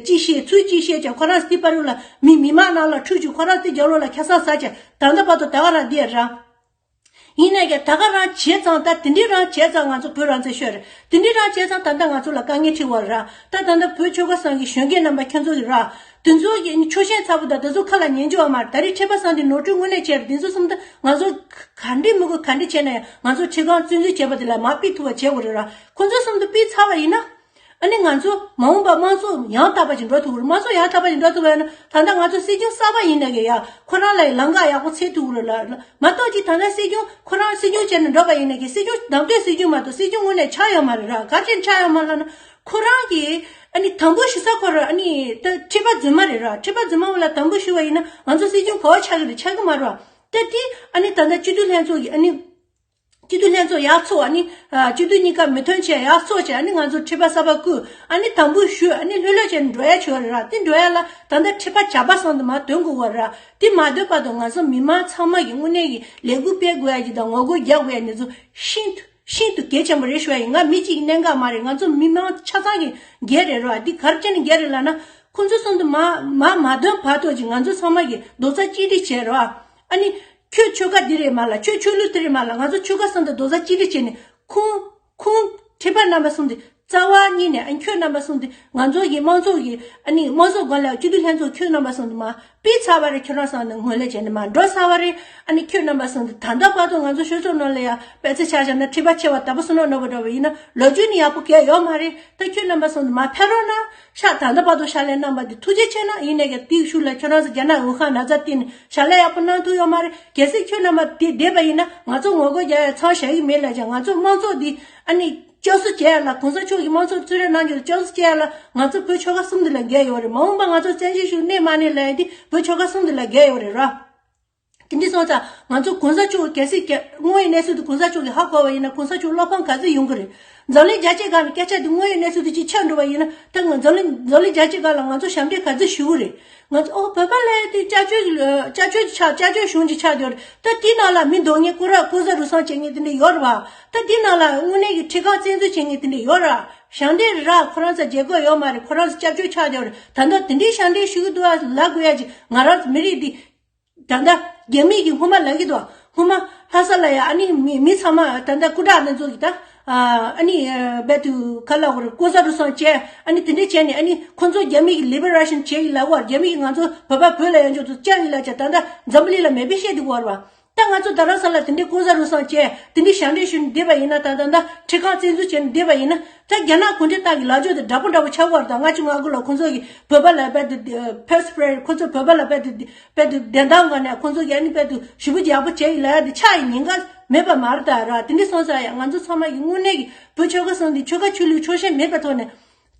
ཅི་བཤད་ཚུལ་ཅི་བཤད་ཀྱང་ཁོ་རང་སི་པ་རུ་ལ་མི་མི་མང་ནང་ལ་ཁྲུས་བྱུག་ཁོ་རང་སི་རྒྱབ་ལོགས་ལ་ཁ་སང་ཟ་ཀྱང་ད་ལྟ་བར་དུ་ད་ག་རང་བསྡད་ར། ཡིན་ནའི་ཀྱང་ད་ག་རང་བྱས་ཙང་ད་དེ་འདྲའི་རང་བྱས་ཙང་ང་ཚོ་བོད་རང་བཙན་ཤོར་རེད། དེ་འདྲའི་རང་བྱས་ཙང་ད་ལྟ་ང་ཚོ་ལ་དཀའ་ངལ་འཕྲད་ཡོད་རེད་ར། ད་ད་ལྟ་བོད་ཆོལ་ཁ་གསུམ་གྱི་གཞོན་སྐྱེས་རྣམ་པ་ཁྱོད་ཚོ་ཡིན་ར། དེ་ཚོ་གི་ཆོག་ཤེས་ཚ་པོ་དང་དེ་ཚོ་ཁ་ལ་ཉན་རྒྱུ་ཡོད་མ་རེད། ད་རེས་ཁྲི་པ་གསུམ་དེ་ནོར་འཁྲུལ་དངོས་གནས་བྱས་རེད། དེ་ཚོ་གསུམ་དུ་ང་ཚོ་ག་འདྲའི་མི་དགོས་ག་འདྲ་བྱས་ན་ཡང་ང་ཚོ་ཁྲི་ཁང་བཙན་འཛུལ་བྱས་པ་དེ་ལ་མར་ཕུད་ཐུབ་པ་བྱེད་དགོས་རེད་ར། ཁོ་ཚོ་གསུམ་དུ་ཕུད་ཚར་བ་ཡིན་ན། ཨ་ནི་ང་ཚོ་མ་འོངས་པ་དམངས་གཙོ་ཡང་དག་པ་ཞིག་འགྲོ་ཐུབ་ཀྱི་རེད། དམངས་གཙོ་ཡང་དག་པ་ཞིག་འགྲོ་ཐུབ་པ་ཡིན་ན་ད་ལྟ་ང་ཚོ་སྲིད་སྐྱོང་གསར་པ་ཡིན་ནའི་ཀྱང་ཡ་ཁོ་རང་ལ་ལམ་ཁ་ཡག་པོ་འཚོལ་ཐུབ་ཀྱི་རེད་ལ། མ་གཏོགས་ཀྱི་ད་ལྟ་སྲིད་སྐྱོང་ཁོ་རང་སྲིད་སྐྱོང་བྱས་ནས་འགྲོ་བ་ཡིན་ནའི་ཀྱང་སྲིད་སྐྱོང་ནང་དོན་སྲིད་སྐྱོང་མ་གཏོགས་སྲིད་སྐྱོང་དངོས་གནས་ཆགས་ཡོད་མ་རེད་ར། ག་རེ་བྱས་ནས་ཆགས་ཡོད་མ་རེད་ལབ་ན་ཁོ་རང་གིས་ཨ་ནི་དམ་འབུལ་ཞུ་ས་ཁོ་རང་ཨ་ནི་ད་ཁྲི་པ་རྫུན་མ་རེད་ར། ཁྲི་པ་རྫུན་མ་བ་ལ་དམ་འབུལ་ཞུ་བ་ཡིན་ན་ང་ཚོ་སྲིད་སྐྱོང་ག་པར་ཆགས་ཀྱི་རེད། ཆགས་ཀྱི་མ་རེད་བ། ད་དེ་ཨ་ནི་ད་ལྟ་སྤྱི་འཐུས་ལྷན་ཚོགས་ཀྱི་ཨ་ནི། སྤྱི་འཐུས་ལྷན་ཚོགས་ཡར་ཚོགས། ཨ་ནི་ཨ་སྤྱི་འཐུས་གཉིས་ཀ་མི་མཐུན་བྱས་ཡར་ཚོགས་བྱས། ཨ་ནི་ང་ཚོ་ཁྲི་པ་གསར་པ་བསྐོས། ཨ་ནི་དམ་འབུལ་ཞུས། ཨ་ནི་ལྷོད་ལྷོད་བྱས་ནས་འགྲོ་ཡ་བྱོས་རེད་ར། དེ་འགྲོ་ཡ་ལ་ད་ལྟ་ཁྲི་པ་ཇག་པ་གསུམ་དུ་མར་འདོན་དགོས་པ་རེད་ར། དེ་མ་འདོན་བར་དུ་ང་ཚོ་མི་མང་ཚང་མ་གི་དངོས་གནས་ཀྱི་ལས་འགུལ་སྤེལ་དགོས་ཡ་གི་དང་ངོ་རྒོལ་རྒྱག་དགོས་ཡ་འདི་ཚོ་ཤིན་ཏུ་ཤིན་ཏུ་གལ་ཆེན་པོ་རེད་ཞུ་ཡ་ཡིན། ང་མི་གཅིག་གི་གནད་འགག་མ་རེད། ང་ཚོ་མི་མང་ཆ་ཚང་གི་འགན་རེད་ར། འདི་ག་རེ་བྱས་ནས་འགན་རེད་ལབ་ན་ཁོང་ཚོ་གསུམ་དུ་མར་མར་མ་འདོན་བར་དུ་ཅིག་ང་ཚོ་ཚང་མ་གི་རྡོག་རྩ་གཅིག་སྒྲིལ་བྱས་ར། ཨ་ནི། ཁྱོད་ཆོལ་ཁ་འདི་རེད་མ་ལ། ཁྱོད་ཆོས་ལུགས་དེ་རེད་མ་ལ། ང་ཚོ་ཆོལ་ཁ་གསུམ་དུ་རྡོག་རྩ་གཅིག་སྒྲིལ་བྱས་ནས་ཁོང་ཁོང་ཁྲི་པ་རྣམ་པ་གསུམ་དེ་རྩ་བ་ཉིད་ནས་ཨ་ནི་ཁྱོད་རྣམ་པ་གསུམ་དེ་ང་ཚོ་གི་དམངས་གཙོ་གི་ཨ་ནི་དམངས་གཙོ་སྒང་ལ་སྤྱི་འཐུས་ལྷན་ཚོགས་ཁྱོད་རྣམ་པ་གསུམ་དེ་མར་ཕུད་ཚར་བ་རེད། ཁྱོད་རང་གསུམ་ནས་ངོས་ལེན་བྱས་ནས་མར་འགྲོ་ཚར་བ་རེད། ཨ་ནི་ཁྱོད་རྣམ་པ་གསུམ་དེ་ད་ལྟ་བར་དུ་ང་ཚོ་ཆོས་ཕྱོགས་ནང་ལ་ཡང་དཔེ་ཆ་ཆ་བཞག་ན་ཁྲི་པ་ཆེ་བ་དར་པོ་བསོད་ནམས་ནོར་བུ་འདྲ་བ་ཡིན་ན་ལོ་རྒྱུས་ནི་ཡག་པོ་གང་ཡང་ཡོད་མ་རེད། ད་ཁྱོད་རྣམ་པ་གསུམ་དེ་མར་ཕེབས་རོགས་གནང་། ཤག་ད་ལྟ་བར་དུ་ཕྱག་ལས་གནང་བ་འདི་ཐུགས་རྗེ་ཆེ་གནང་། ཡིན་ནའི་ཀྱང་དེའི་ཤུགས་ལ་ཁྱོད་རང་ཚོ་རྒྱ་ནག་ཝུ་ཧན་ན་ཚ་བརྟེན་ནས་ཕྱག་ལས་ཡག་པོ་གནང་ཐུབ་ཡོད་མ་རེད། གལ་སྲིད་ཁྱོད་རྣམ་པ་དེ་བསྡད་པ་ཡིན་ན་ང་ཚོ་ངོ་རྒོལ་རྒྱག་ཡ་མཚམས་བཞག་གི་མེད་ལབ་ཀྱང་ང་ཚོ་དམངས་གཙོ་འདི་ཨ་ནི་སྐྱོབ་གསོ་བྱེད་ཡ་ལ་གོང་ས་མཆོག་གིས་དམངས་གཙོ་གསོལ་རས་གནང་རྒྱུ་ལ་སྐྱོབ་གསོ་བྱེད་ཡ་ལ་ང་ཚོ་བོད་ཆོལ་ཁ་གསུམ་འདི་ལ་འགན་ཡོད་རེད། མ་འོངས་པ་ང་ཚོ་བཙན་བྱོལ་གཞུང་གནས་མ་གནས་ལབ་ཡ་འདི་བོད་ཆོལ་ཁ་གསུམ་འདི་ལ་འགན་ཡོད་རེད་ར། དེ་འདྲ་སོང་ཙང་ང་ཚོ་གོང་ས་མཆོག་གལ་སྲིད་ཀྱི་དངོས་ཡོད་གནས་ཚུལ་དེ་གོང་ས་མཆོག་གིས་ཧ་གོ་བ་ཡིན་ན་གོང་ས་མཆོག་བློ་ཕམ་ག་ཚོད་ཡོང་གི་རེད། འཛམ་གླིང་རྒྱལ་སྤྱིའི་སྒང་ལ་སྐད་ཆ་དེ་དངོས་ཡོད་གནས་ཚུལ་དེ་ཅིག་ཆགས་འགྲོ་བ་ཡིན་ན། ད་ང་འཛམ་གླིང་འཛམ་གླིང་རྒྱལ་སྤྱིའི་སྒང་ལ་ང་ཚོ་ཞབས་འདྲེན་ག་ཚོད་ཞུ་གི་རེད། ང་ཚོ་ཨོ་བོད་པ་ལབ་ཡ་དེ་སྐྱབས་བཅོལ་གྱི་ལ་སྐྱབས་བཅོལ་གྱི་ཆགས། སྐྱབས་བཅོལ་གཞུང་གི་ཆགས་བསྡད་ཡོད་རེད། ད་དེའི་ནང་ལ་མི་འདོར་མཁན། ལྐོག་ར་ལྐོག་ཟ་རུལ་སུངས་བྱེད་མཁན་དེ་འདྲ་ཡོད་རེད་བ། ད་དེའི་ནང་ལ་དངོས་གནས་ཀྱི་ཁྲིམས་ཁང་བཙན་འཛུལ་བྱེད་མཁན་དེ་འདྲ་ཡོད་རེད། ཞབས་འདྲེན་རེད། ཁོ་རང་ཚོ་རྒྱལ་ཁབ་ཡོད་མ་རེད། ཁོ་རང་ཚོ་སྐྱབས་བཅོལ་ཆགས་བསྡད་ཡོད་རེད། ད་ལྟ་དེ་འདྲའི་ཞབས་འདྲེན་ཞུ་གི་འདུག་བ་ལབ་དགོས་ཡ་ཅིག་ང་རང་ཚོ་མི་རིགས་འདི། ད་ལྟ་རྒྱ་མི་གིས་སྔོན་མ་ལབ་ཀྱི་འདུག་སྔོན་མ་ལྷ་ས་ལ་ཡ་ཨ་ནི་མི་མི་ཚང་མ་ད་ལྟ་སྐུ་དྲག་དེ་ཚོ་གིས་ད་ཨ་ནི་རྦད་དེ་ག་ལབ་དགོས་རེད། ལྐོག་ཟ་རུལ་སུངས་བྱས། ཨ་ནི་དེ་འདྲས་བྱས་ནས། ཨ་ནི་ཁོ་ཚོ་རྒྱ་མི་གིས་ལི་བྷེ་རེ་ཤན་བྱས་ཡིན་ལབ་དགོས་རེད། རྒྱ་མི་གིས་ང་ཚོ་བོད་པ་བོད་ལ་ཡོང་ཆོག་ཏུ་བཅར་ཡིན་ལབ་བྱས། ད་ལྟ་འཛམ་བུ་གླིང་ལ་མེད་པའི་བཤད་དེ་དགོས་རེད་བ། ད་ང་ཚོ་རྡ་རམ་ས་ལ་དེ་འདྲའི་ལྐོག་ཟ་རུལ་སུངས་བྱས། དེ་འདྲའི་ཞབས་འདྲེན་ཞུས་ནས་བསྡད་པ་ཡིན་ན། ད་ད་ད་ཁྲིམས་ཁང་བཙན་འཛུལ་བྱས་ནས་བསྡད་པ་ཡིན་ན། ད་རྒྱ་ནག་གུང་ཁྲན་ཏང་གི་ལག་འཇུག་དེ་འདྲ་པོ་འདྲ་པོ་ཆགས་ཀྱི་ཡོད་རེད། ད་ལྔ་བཅུ་ང་དགུ་ལ་ཁོང་ཚོ་གིས་བོད་པ་ལ་རྦད་དེ་ཕེ་སི་པི་རེ། ཁོང་ཚོ་བོད་པ་ལ་རྦད་དེ་རྦད་དེ་བདེན་གཏམ་སྒང་ནས་ཁོང་ཚོ་གིས་ཨ་ནི་རྦད་དེ་ཞེ་པོ་ཡག་པོ་བྱས་ཡིན་ལབ་ཡ་དེ་ཆགས་ཡིན་ཉེན་ཁ་མེད་པ་མ་རེད་ད་ར། དེ་འདྲ་སོང་ཙང་ཡ་ང་ཚོ་ཚང་མ་གིས་དངོས་གནས་ཀྱི་བོད་ཆོལ་ཁ་གསུམ་དེ་ཆོལ་ཁ་ཆོས་ལུགས་ཕྱོགས་ཞེན་མེད་པའི་ཐོག་ནས།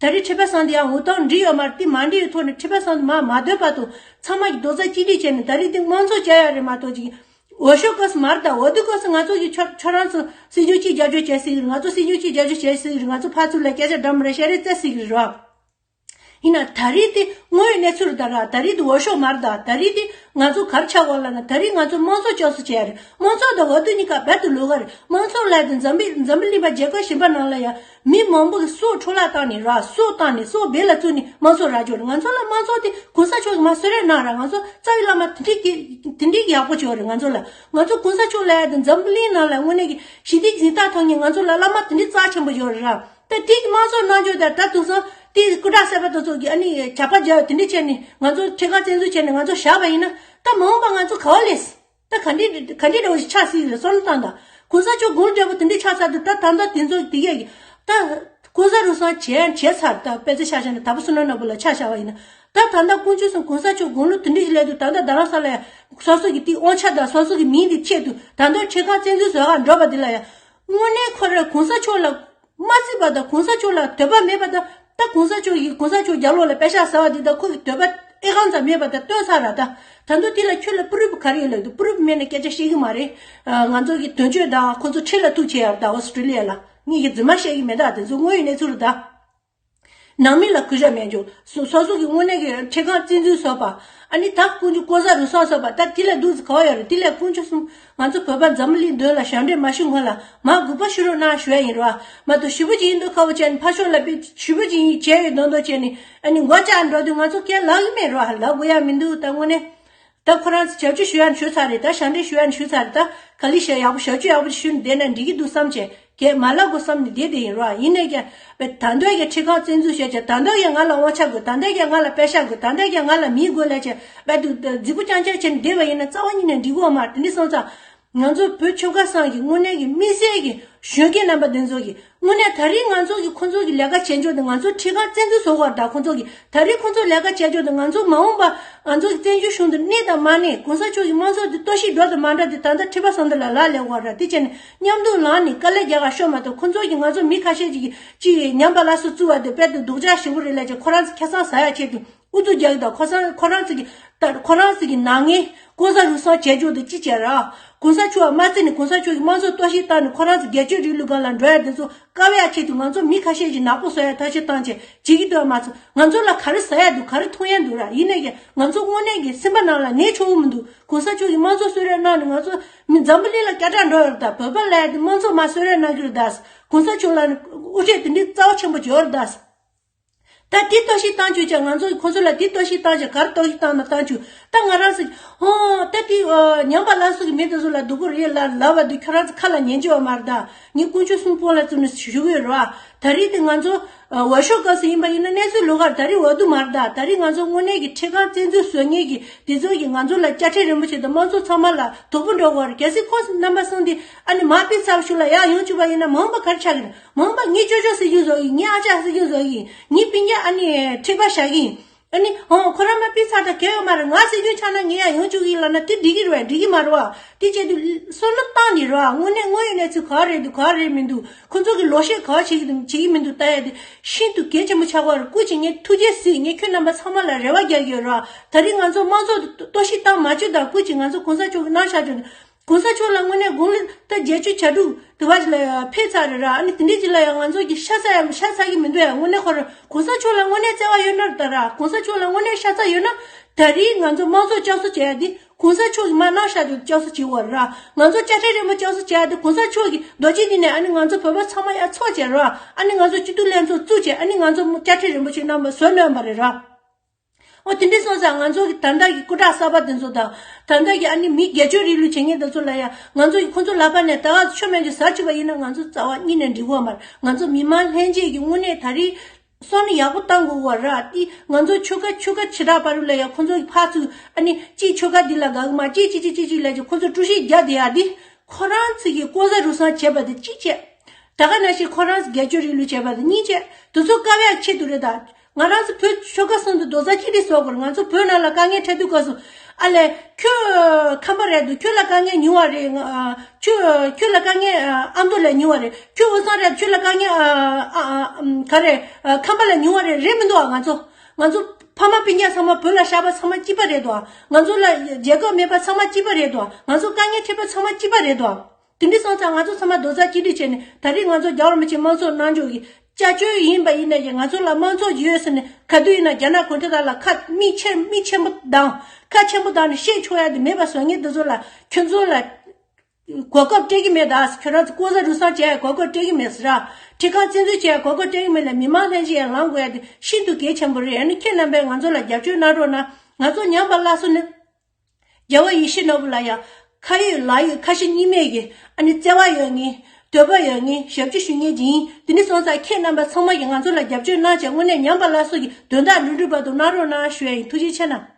ད་རེས་ཁྲི་པ་སངས་དེ་ཡང་འུ་ཐོག་འགྲིག་ཡོད་མ་རེད། དེ་མ་འགྲིག་པའི་ཐོག་ནས་ཁྲི་པ་སངས་དེ་མར་མ་སྡོད་བར་དུ་ཚང་མ་གིས་རྡོག་རྩ་གཅིག་སྒྲིལ་བྱས་ནས། ད་རེས་དེ་དམངས་གཙོ་བྱ་ཡ་རེད་མ་གཏོགས་ཅིག་འོས་ཤོག་སྐབས་སུ་མ་རེད་ད། འོས་བསྡུ་སྐབས་སུ་ང་ཚོ་གིས་ཁྱོད་ཁྱོད་རང་ཚོ་སྲིད་སྐྱོང་གཅིག་རྒྱབ་སྐྱོར་བྱེད་སྲིད་ཀྱི་རེད། ང་ཚོ་སྲིད་སྐྱོང་གཅིག་རྒྱབ་སྐྱོར་བྱེད་སྲིད་ཀྱི་རེད། ང་ཚོ་ཕར་ཚུར་ལ་སྐད་ཆ་འདྲ་མི་འདྲ་བཤད་རེས་བྱེད་སྲིད་ཀྱི་རེད་བ། ཡིན་ན་ད་རེས་དེ་དངོས་ཡོད་གནས་ཚུལ་རེད་ད་ར། ད་རེས་དེ་འོས་ཤོག་མ་རེད་ད། ད་རེས་དེ་ང་ཚོ་ག་རེ་ཆགས་ཡོད་ལབ་ན། ད་རེས་ང་ཚོ་དམངས་གཙོ་སྐྱོབ་གསོ་བྱས་རེད། དམངས་གཙོ་དང་འོས་བསྡུ་གཉིས་ཀ་རྦད་དེ་ལོགས་ཀ་རེད། དམངས་གཙོ་ལབ་དེ་འཛམ་བུ་འཛམ་བུ་གླིང་པ་རྒྱལ་ཁབ་གཞན་པ་ནང་ལ་ཡ་མི་མང་པོ་གི་སྲོག་འཕྲོ་བརླག་བཏང་ནས་ར། སྲོག་བཏང་ནས་སྲོག་སྦས་ལ་བཙུགས་ནས་དམངས་གཙོ་རག་རྒྱུ་རེད། ང་ཚོ་ལ་དམངས་གཙོ་དེ་གོང་ས་མཆོག་གིས་མར་གསོལ་རས་གནང་ར། ང་ཚོ་རྩ་བའི་བླ་མ་དེ་འདྲའི་གི་དེ་འདྲའི་གི་ཡག་པོ་བྱས་ཡོད་རེད། ང་ཚོ་ལ་ང་ཚོ་གོང་ས་མཆོག་ལབ་ཡ་དེ་འཛམ་བུ་གླིང་ནང་ལ་དངོས་གནས་ཀྱི་ཞི་བདེ་གི་གཟེངས་རྟགས་ཐོབ་མཁན་ང་ཚོ་ལ་བླ་མ་དེ་འདྲའི་རྩ་ཆེན་པོ་ཡོད་རེད་ར། ད་དེ་གི་དམངས་གཙོ་གནང་རྒྱུ་དེ་ད་དེང་སང་དེ་སྐུ་དྲག་གསར་པ་དེ་ཚོ་གིས་ཨ་ནི་ཇག་པ་རྒྱག་དེ་འདྲ་བྱས་ནས་ང་ཚོ་ཁྲིམས་ཁང་བཙན་འཛུལ་བྱས་ནས་ང་ཚོ་བཞག་པ་ཡིན་ན། ད་མ་འོངས་པ་ང་ཚོ་ག་པར་སླེབས། ད་ག་འདྲའི་ག་འདྲའི་འདྲ་བོ་ཞིག་ཆགས་སྲིད་རེད། བསམ་བློ་བཏང་དང་། གོང་ས་མཆོག་དགུང་ལོ་བགྲེས་པོ་དེ་འདྲ་ཆགས་ཚར་དུས། ད་ད་ལྟ་དེ་ཚོ་དེ་གས་ཀྱི་ད་ལྐོག་ཟ་རུལ་སུངས་བྱས་བྱས་ཚར། ད་དཔེ་ཆ་ཆ་བཞག་ན་དྭགས་པོ་བསོད་ནམས་ནོར་བུ་ལ་ཆ་བཞག་པ་ཡིན་ན། ད་ད་ལྟ་དཀོན་མཆོག་གསུམ་གོང་ས་མཆོག་དགུང་ལོ་དེ་འདྲ་ཞིག་སླེབས་དུས། ད་ལྟ་རྡ་རམ་ས་ལ་ཡ་སོ་སོ་གི་དེའི་དབང་ཆ་དང་སོ་སོ་གི་མིང་དེ་ཆེད་དུ་ད་དུང་ཁྲིམས་ཁང་བཙན་འཛུལ་བཟོ་གར་འགྲོ་བ་འདི་ལ་ཡ། དངོས་གནས་ཁོ་རང་གོང་ས་མཆོག་ལ་མ་བརྩིས་པ་དང་། གོང་ས་མཆོག་ལ་དད་པ་མེད་པ་དང་། ད་གོང་ས་མཆོག་གིས་གོང་ས་མཆོག་རྒྱབ་ལོགས་ལ་པད་ཤག་ཟ་བ་འདི་དང་། ཁོ་གི་དད་པ་ཨེ་གང་ཙམ་མེད་པ་དང་སྟོན་ཚར་ར། ད་ད་དུང་དེ་ལ་ཁྱོད་ལ་པུ་རུབ་ག་རེ་ཡོད་ལབ་དུས། པུ་རུབ་མེད་ན་སྐད་ཆ་བཤད་གི་མ་རེད། ང་ཚོ་གི་དོན་གཅོད་དང་ཁོ་ཚོ་ཁྲིམས་ལ་གཏུག་བྱས་ཡོད་རེད། ད་ཨོ་སི་ཀྲི་ལི་ཡ་ལ་ངས་ཀྱི་རྫུན་མ་བཤད་གི་མེད། ད་དེ་ཚོ་དངོས་ཡོད་གནས་ཚུལ་རེད། ད་ནང་མི་ལ་གུས་ཞབས་མེད་རྒྱུ། སོ་སོ་སོ་གི་དངོས་གནས་ཀྱི་ཁྲིམས་ཁང་བཙན་འཛུལ་བཟོས་པ། ཨ་ནི་ད་དཀོན་མཆོག་ལྐོག་ཟ་རུལ་སུངས་བཟོས་པ། ད་དེ་ལས་སྡུག་ཙམ་ག་པར་ཡོད་རེད། དེ་ལས་དཀོན་མཆོག་གསུམ་ང་ཚོ་བོད་པ་འཛམ་བུ་གླིང་མདུན་ལ་ཞབས་འདྲེན་མ་ཞུ་སྔོན་ལ་མར་སྒུག་པ་ཞུ་རོགས་གནང་ཞུ་ཡ་ཡིན་རོ། མ་གཏོགས་ཞེ་པོ་ཅིག་ཡིན་མདོག་ཁ་པོ་བྱས་ནས་ཕར་ཕྱོགས་ལ་དཔེ་ཞེ་པོ་ཅིག་ཡིན་བྱས་ཡོད་མདོག་མདོག་བྱས་ནས་ཨ་ནི་མགོ་བཅག་འགྲོ་དུས་ང་ཚོ་སྐད་ལབ་གི་མེད་རོ། ལབ་དགོས་ཡ་མི་འདུག་ད་དངོས་གནས། ད་ཁོ་རང་ཚོ་ཞབས་ཕྱི་ཞུ་ཡ་ནི་ཞུ་ཚར་རེད། ད་ཞབས་འདྲེན་ཞུ་ཡ་ནི་ཞུ་ཚར་རེད། ད་ག་ལེ་ཞིག་ཡག་པོ་ཞབས་ཕྱི་ཡག་པོ་ཞུས་ནས་བསྡད་ན་འགྲིག་གི་འདུག་བསམ་བྱས། གས་མ་ལབ་དགོས་བསམ་ནས་བསྡད་དེ་ཡིན་རོ། ཡིན་ནས་ཀྱང་ད་ལྟ་ཀྱང་ཁྲིམས་ཁང་བཙན་འཛུལ་བྱས་བྱས། ད་ལྟ་ཀྱང་ང་ལ་དབང་ཆ་དགོས། ད་ལྟ་ཀྱང་ང་ལ་པད་ཤག་དགོས། ད་ལྟ་ཀྱང་ང་ལ་མི་དགོས་ལབ་བྱས། རྦད་དེ་རྫིག་པོ་རྐྱང་རྐྱང་བྱས་ནས་བསྡད་པ་ཡིན་ན་རྩ་བ་ཉིད་ནས་འགྲིག་གི་ཡོད་མ་རེད། དེ་འདྲ་སོང་ཙང་། ང་ཚོ་བོད་ཆོལ་ཁ་གསུམ་གྱི་དངོས་གནས་ཀྱི་དམིགས་བསལ་གྱི་གཞོན་སྐྱེས་རྣམ་པ་འདི་ཚོ་གིས་དངོས་གནས་ད་རེས་ང་ཚོ་གིས་ཁོ་ཚོ་གི་ལས་ཀ་བྱེད་ཕྱོགས་དེ། ང་ཚོ་ཁྲིམས་ཁང་བཙན་འཛུལ་བཟོ་དགོས་རེད། ད་ཁོ་ཚོ་གིས་ད་རེས་ཁོ་ཚོ་ལས་ཀ་བྱེད་ཕྱོགས་དེ། ང་ཚོ་མ་འོངས་པ་ང་ཚོ་གི་བཙན་བྱོལ་གཞུང་དུ་གནས་དང་མ་གནས། གོང་ས་མཆོག་གི་དམངས་གཙོ་དེ་གཏོར་བཤིག་འགྲོ་དང་མ་འགྲོ་དེ་ད་ལྟ་ཁྲི་པ་སངས་དེ་ལ་ལབ་ལས་དགོས་རེད། དེ་བྱས་ནས་མཉམ་དུ་ལངས་ནས་དཀའ་ལས་རྒྱག་ག་ཤོག་མ་གཏོགས། ཁོ་ཚོ་གིས་ང་ཚོ་མི་ཁ་ཤས་ཅིག་གིས་ཅིག་ཉམས་པ་སླར་གསོ་བཙུགས་པ་དེ་རྦད་དེ་སྡུག་ཅག་ཞེ་པོ་རེད་ལབ་བྱས། ཁོ་རང་ཚོ་ཁ་སང་ཟ་ཡ་ཆེད་དུ། ཨུ་ཚུགས་རྒྱག་གི་འདུག་ཁོ་ཚང་ཁོ་རང་ཚོ་གི་ད་ཁོ་རང་ཚོ་གི་ནག་ཉེས་ལྐོག་ཟ་རུལ་སུངས་བྱས་རྒྱུ་དེ་ཅི་བྱས་ར། གོང་ས་མཆོག་མ་བརྩིས་ནས་གོང་ས་མཆོག་གི་དམངས་གཙོ་གཏོར་བཤིག་བཏང་ནས་ཁོ་རང་ཚོ་སྒེར་གཅོད་རིང་ལུགས་སྒང་ལ་འགྲོ་ཡ་དེ་ཚོ་བཀག་ཡ་ཆེད་དུ་ང་ཚོ་མི་ཁ་ཤས་ཀྱིས་ནག་པོ་བཟོ་ཡ་ཐབས་ཤེས་བཏང་བྱས་བྱེད་ཀྱི་འདུག་མ་ཚད་ང་ཚོ་ལ་ག་རེ་ཟ་ཡ་འདུག་ག་རེ་འཐུང་ཡ་འདུག་ར། ཡིན་ནས་ཀྱང་ང་ཚོ་དངོས་གནས་ཀྱི་སེམས་པ་ནང་ལ་ནད་ཆོག་གི་མི་འདུག་གོང་ས་མཆོག་གིས་དམངས་གཙོ་གསོལ་རས་གནང་ནས་ང་ཚོ་མི་འཛམ་བུ་གླིང་ལ་སྐད་གྲགས་འགྲོ་ཡོད་རེད། ད་བོད་པ་ལབ་ཡ་དེ་དམངས་གཙོ་མར་གསོལ་རས་གནང་གི་རེད། ད་གོང་ས་མཆོག་ལ་དབུ་ཁྲིད་དེ་འདྲའི་རྩ་བ་ཆེན་པོ་ཅིག་ཡོད་རེད་ད། ད་དེ་གཏོར་བཤིག་བཏང་བཅུག་ཀྱང་། ང་ཚོ་ཁོ་ཚོ་ལ་དེ་གཏོར་བཤིག་བཏང་ཀྱང་། ག་རེ་གཏོར་བཤིག་བཏང་ན་བཏང་བཅུག་ད་ང་རང་ཚོ་ཨོ་ད་དེ་ཨོ་ཉམས་པ་སླར་གསོ་གི་མི་དེ་ཚོ་ལ་སྡུག་པོ་རེད་ལབ་ལབ་པ་དེ་ཁྱོད་རང་ཚོ་ཁ་ལ་ཉན་གྱི་ཡོད་མ་རེད་ད། ངས་དཀོན་མཆོག་གསུམ་དཔུང་ལ་བཙུགས་ནས་ཞུ་གི་ཡོད་རེད་བ། ད་རེས་དེ་ང་ཚོ་ཨ་འོས་ཤོག་སྐབས་སུ་ཡིན་པ་ཡིན་ན་གནས་ཚུལ་ལོགས་ཀར་ད་རེས་འོས་བསྡུ་མ་རེད་ད། ད་རེས་ང་ཚོ་དངོས་གནས་ཀྱི་ཁྲིམས་ཁང་བཙན་འཛུལ་བཟོ་མཁན་གྱི་དེ་ཚོ་གིས་ང་ཚོ་ལ་དཔྱ་ཁྲལ་རིན་པོ་ཆེ་དང་དམངས་གཙོ་ཚང་མ་ལ་དོགས་པ་འགྲོ་གི་ཡོད་རེད། གལ་སྲིད་ཁོང་རྣམ་པ་གསུམ་དེ་ཨ་ནི་མར་ཕུད་ཚར་བ་ཞིག་ལ་ཡར་ཡོང་བཅུག་པ་ཡིན་ན་མ་འོངས་པ་ག་རེ་ཆགས་ཀྱི་རེད། མ་འོངས་པ་ངའི་ཅོ་ཅོ་སྲིད་སྐྱོང་བཟོ་གི་ཡིན། ངའི་ཨ་ཅག་སྲིད་སྐྱོང་བཟོ་གི་ཡིན། ངའི་སྤུན་ཀྱག་ཨ་ནི་ཁྲི་པ་བཞག་གི་ཡིན། ཨ་ནི་ཧོ་ཁོ་རང་མར་ཕུད་ཚར་ད་གལ་ཡོད་མ་རེད། ང་སྲིད་སྐྱོང་ཆགས་ན་ངས་ཡང་ཡོང་བཅུག་གི་ཡིན་ལབ་ན་དེ་འགྲིག་གི་རེད་པས། འགྲིག་གི་མ་རེད་པ། དེ་བྱས་དུས་བསམ་བློ་བཏང་ནས་རེད་པ། དངོས་གནས་དངོས་ཡོད་གནས་ཚུལ་ག་རེ་རེད་འདུག་ག་རེ་རེད་མི་འདུག་ཁོ་ཚོ་གིས་ལོག་བཤད་ག་རེ་བྱེད་ཀྱི་འདུག་བྱེད་ཀྱི་མི་འདུག་ལྟ་ཡ་དེ་ཤིན་ཏུ་གལ་ཆེན་པོ་ཆགས་ཀྱི་ཡོད་རེད། སྐུ་མཁྱེན། ངས་ཐུགས་རྗེ་གཟིགས། ངས་ཁྱོད་རྣམ་པ་ཚང་མ་ལ་རེ་བ་རྒྱག་གི་ཡོད་རེད་པ། ད་རེས་ང་ཚོ་དམངས་གཙོ་གཏོར་བཤིག་བཏང་མ་བཅུག་དང་། སྐུ་མཁྱེན། ང་ཚོ་གོང་ས་མཆོག་གིས་གནང་བཞག་རྒྱུ་ནི། གོང་ས་མཆོག་ལ་དངོས་གནས་དགུང་ལོ་ད་བརྒྱད་ཅུ་གྱ་དྲུག་དུ་བ་ལ་ཕེབས་ཚར་རེད་ར། ཨ་ནི་དེ་འདྲའི་ཅིག་ལ་ཡང་ང་ཚོ་གི་ཤ་ཚ་ཡང་ཤ་ཚ་གི་མི་འདུག་ཡ། དངོས་གནས་ཁོ་རང་གོང་ས་མཆོག་ལ་དངོས་གནས་བརྩེ་བ་ཡོད་ན་ད་ར། གོང་ས་མཆོག་ལ་དངོས་གནས་ཤ་ཚ་ཡོད་ན་ད་རེས་ང་ཚོ་དམངས་གཙོ་བསྐྱར་གསོ་བྱེད་ཡ་དེ་གོང་ས་མཆོག་གི་མ་གནང་ཤག་དེ་བསྐྱར་གསོ་བྱེད་དགོས་ར། ང་ཚོ་དཔྱ་ཁྲལ་རིན་པོ་བསྐྱར་གསོ་བྱེད་ཡ་དེ་གོང་ས་མཆོག་གི་རྡོ་རྗེ་གདན་ནས་ཨ་ནི་ང་ཚོ་བོད་པ་ཚང་མ་ཡར་ཚོགས་བྱས་ར། ཨ་ནི་ང་ཚོ་སྤྱི་འཐུས་ལྷན་ཚོགས་བཙུགས་བྱས་ཨ་ནི་ང་ཚོ་དཔྱ་ཁྲལ་རིན་པོ་ཆེ་གནང་བ་བཟོ་གནང་བ་རེད་ར། འོ་དེ་འདྲ་སོང་ཙང་ང་ཚོ་གི་ད་ལྟ་གི་སྐུ་དྲག་གསར་པ་དེ་ཚོ་དང་ད་ལྟ་གི་ཨ་ནི་མི་སྒེར་གཅོད་རིང་ལུགས་བྱེད་མཁན་དེ་ཚོ་ལ་ཡང་ང་ཚོ་གི་ཁོང་ཚོ་ལག་པ་ནས་ད་ག་ཆོ་མེད་ཀྱི་ཟ་བཅུག་པ་ཡིན་ན་ང་ཚོ་རྩ་བ་ཉིད་ནས་འགྲིག་གི་མ་རེད། ང་ཚོ་མི་མང་ལྷན་རྒྱས་ཀྱི་དངོས་གནས་ད་རེས་སོང་ནས་ཡག་པོ་བཏང་དགོས་པ་ར། དེ་ང་ཚོ་ཆོལ་ཁ་ཆོལ་ཁ་བྱེ་བྲག་བར་ལ་ཡང་ཁོང་ཚོ་གི་ཕར་ཚུར་ཨ་ནི་གཅིག་ཆོལ་ཁ་འདི་ལ་དགའ་གི་མ་གཅིག་གཅིག་གཅིག་གཅིག་གཅིག་ལ་ཅིག་ཁོང་ཚོ་དཀྲུག་ཤིང་རྒྱག་བསྡད་ཡ་འདི་ཁོ་རང་ཚོ་གི་ལྐོག་ཟ་རུལ་སུངས་བྱས་པ་དེ་གཅིག་བྱས། ད་ག་ནང་བཞིན་ཁོ་རང་ཚོ་སྒེར་གཅོད་རིང་ལུགས་བྱས་པ་དེ་གཉིས་བྱས། དེ་ཚོ་བཀག་ཡག་ཆེད་དུ་རེད་ད། ང་རང་ཚོ་བོད་ཆོལ་ཁ་གསུམ་དུ་རྡོག་རྩ་གཅིག་སྒྲིལ་བཟོ་དགོས་རེད། ང་ཚོ་བོད་ནང་ལ་དཀའ་ངལ་འཕྲད་དུས་སྐབས་སུ་ཨ་ལས་ཁྱོད་ཁམས་པ་རེད་འདུག་ཁྱོད་ལ་དཀའ་ངལ་ཉུང་བ་རེད། ང་ཨ་ཁྱོད་ཁྱོད་ལ་དཀའ་ངལ་ཨ་ཨ་མདོ་ལས་ཉུང་བ་རེད། ཁྱོད་དབུས་གཙང་རེད་ཁྱོད་ལ་དཀའ་ངལ་ཨ་ཨ་ཨ་ག་རེ་ཨ་ཁམས་པ་ལས་ཉུང་བ་རེད། རེད་མི་འདུག་ཨ་ང་ཚོ་ང་ཚོ་ཕ་མ་སྤུན་ཀྱག་ཚང་མ་བོད་ལ་བཞག་པ་ཚང་མ་གཅིག་པ་རེད་དོ། ང་ཚོ་ལ་རྒྱལ་ཁབ་མེད་པ་ཚང་མ་གཅིག་པ་རེད་དོ། ང་ཚོ་དཀའ་ངལ་འཕྲད་པ་ཚང་མ་གཅིག་པ་རེད་དོ། དེ་འདྲ་སོང་ཙང་ང་ཚོ་ཚང་མ་རྡོག་རྩ་གཅིག་སྒྲིལ་བྱས་ནས་ད་རེས་ང་ཚོ་རྒྱལ་བ་རིན་པོ་ཆེ་དམངས་གཙོ་གནང་ཕྱོགས་ཀྱི་སྐྱབས་བཅོལ་ཡིན་པ་ཡིན་ན་ཡང་ང་ཚོ་ལ་དམངས་གཙོ་ཡོད་ཟེར་ནས་ག་དུས་ཡིན་ན་རྒྱ་ནག་གུང་ཁྲན་ཏང་ལ་ཁ་མིག་ཆེ་མིག་ཆེན་པོ་གདངས་ཁ་ཆེན་པོ་གདངས་ནས་བཤད་ཆོག་ཡ་དེ་མེད་པ་བཟོ་མཁན་དེ་ཚོ་ལ་ཁྱོད་ཚོ་ལ་གོ་སྐབས་སྤྲད་ཀྱི་མེད་ད། ཁྱོད་རང་ཚོ་ལྐོག་ཟ་རུལ་སུངས་བྱས་ཡ་གོ་སྐབས་སྤྲད་ཀྱི་མེད་ཟེར་ར། ཁྲིམས་ཁང་བཙན་འཛུལ་བྱས་ཡ་གོ་སྐབས་སྤྲད་ཀྱི་མེད་ལ་མི་མང་ལྷན་རྒྱས་ཡར་ལངས་དགོས་ཡ་དེ་ཤིན་ཏུ་གལ་ཆེན་པོ་རེད། ཨ་ནི་ཁྱེད་རྣམ་པས་ང་ཚོ་ལ་རྒྱབ་སྐྱོར་གནང་རོགས་གནང་། ང་ཚོ་ཉམས་པ་སླར་གསོ་ནི། རྒྱལ་བ་ཡིད་བཞིན་ནོར་བུ་ལ་ཡང་ཁ་ཡོད་ལག་ཡོད་ཁ་ཞེ་གཉིས་མེད་ཀྱི་ཨ་ནི་བརྩེ་བ་ཡོད་ངེས་འདོད་པ་ཡོད་ངེས་ཞབས་ཕྱི་ཞུ་ངེས་ཀྱི་ཡིན། དེ་ནི་སོང་ཙང་ཁྱེད་རྣམ་པ་ཚང་མ་གིས་ང་ཚོ་ལ་རྒྱབ་སྐྱོར་གནང་བྱས་དངོས་གནས་ཉམས་པ་སླར་གསོ་གི་དོན་དག་འགྲུབ་འགྲུབ་བར་དུ་གནང་རོགས་གནང་ཞུ་ཡ་ཡིན། ཐུགས་རྗེ་ཆེ་གནང་།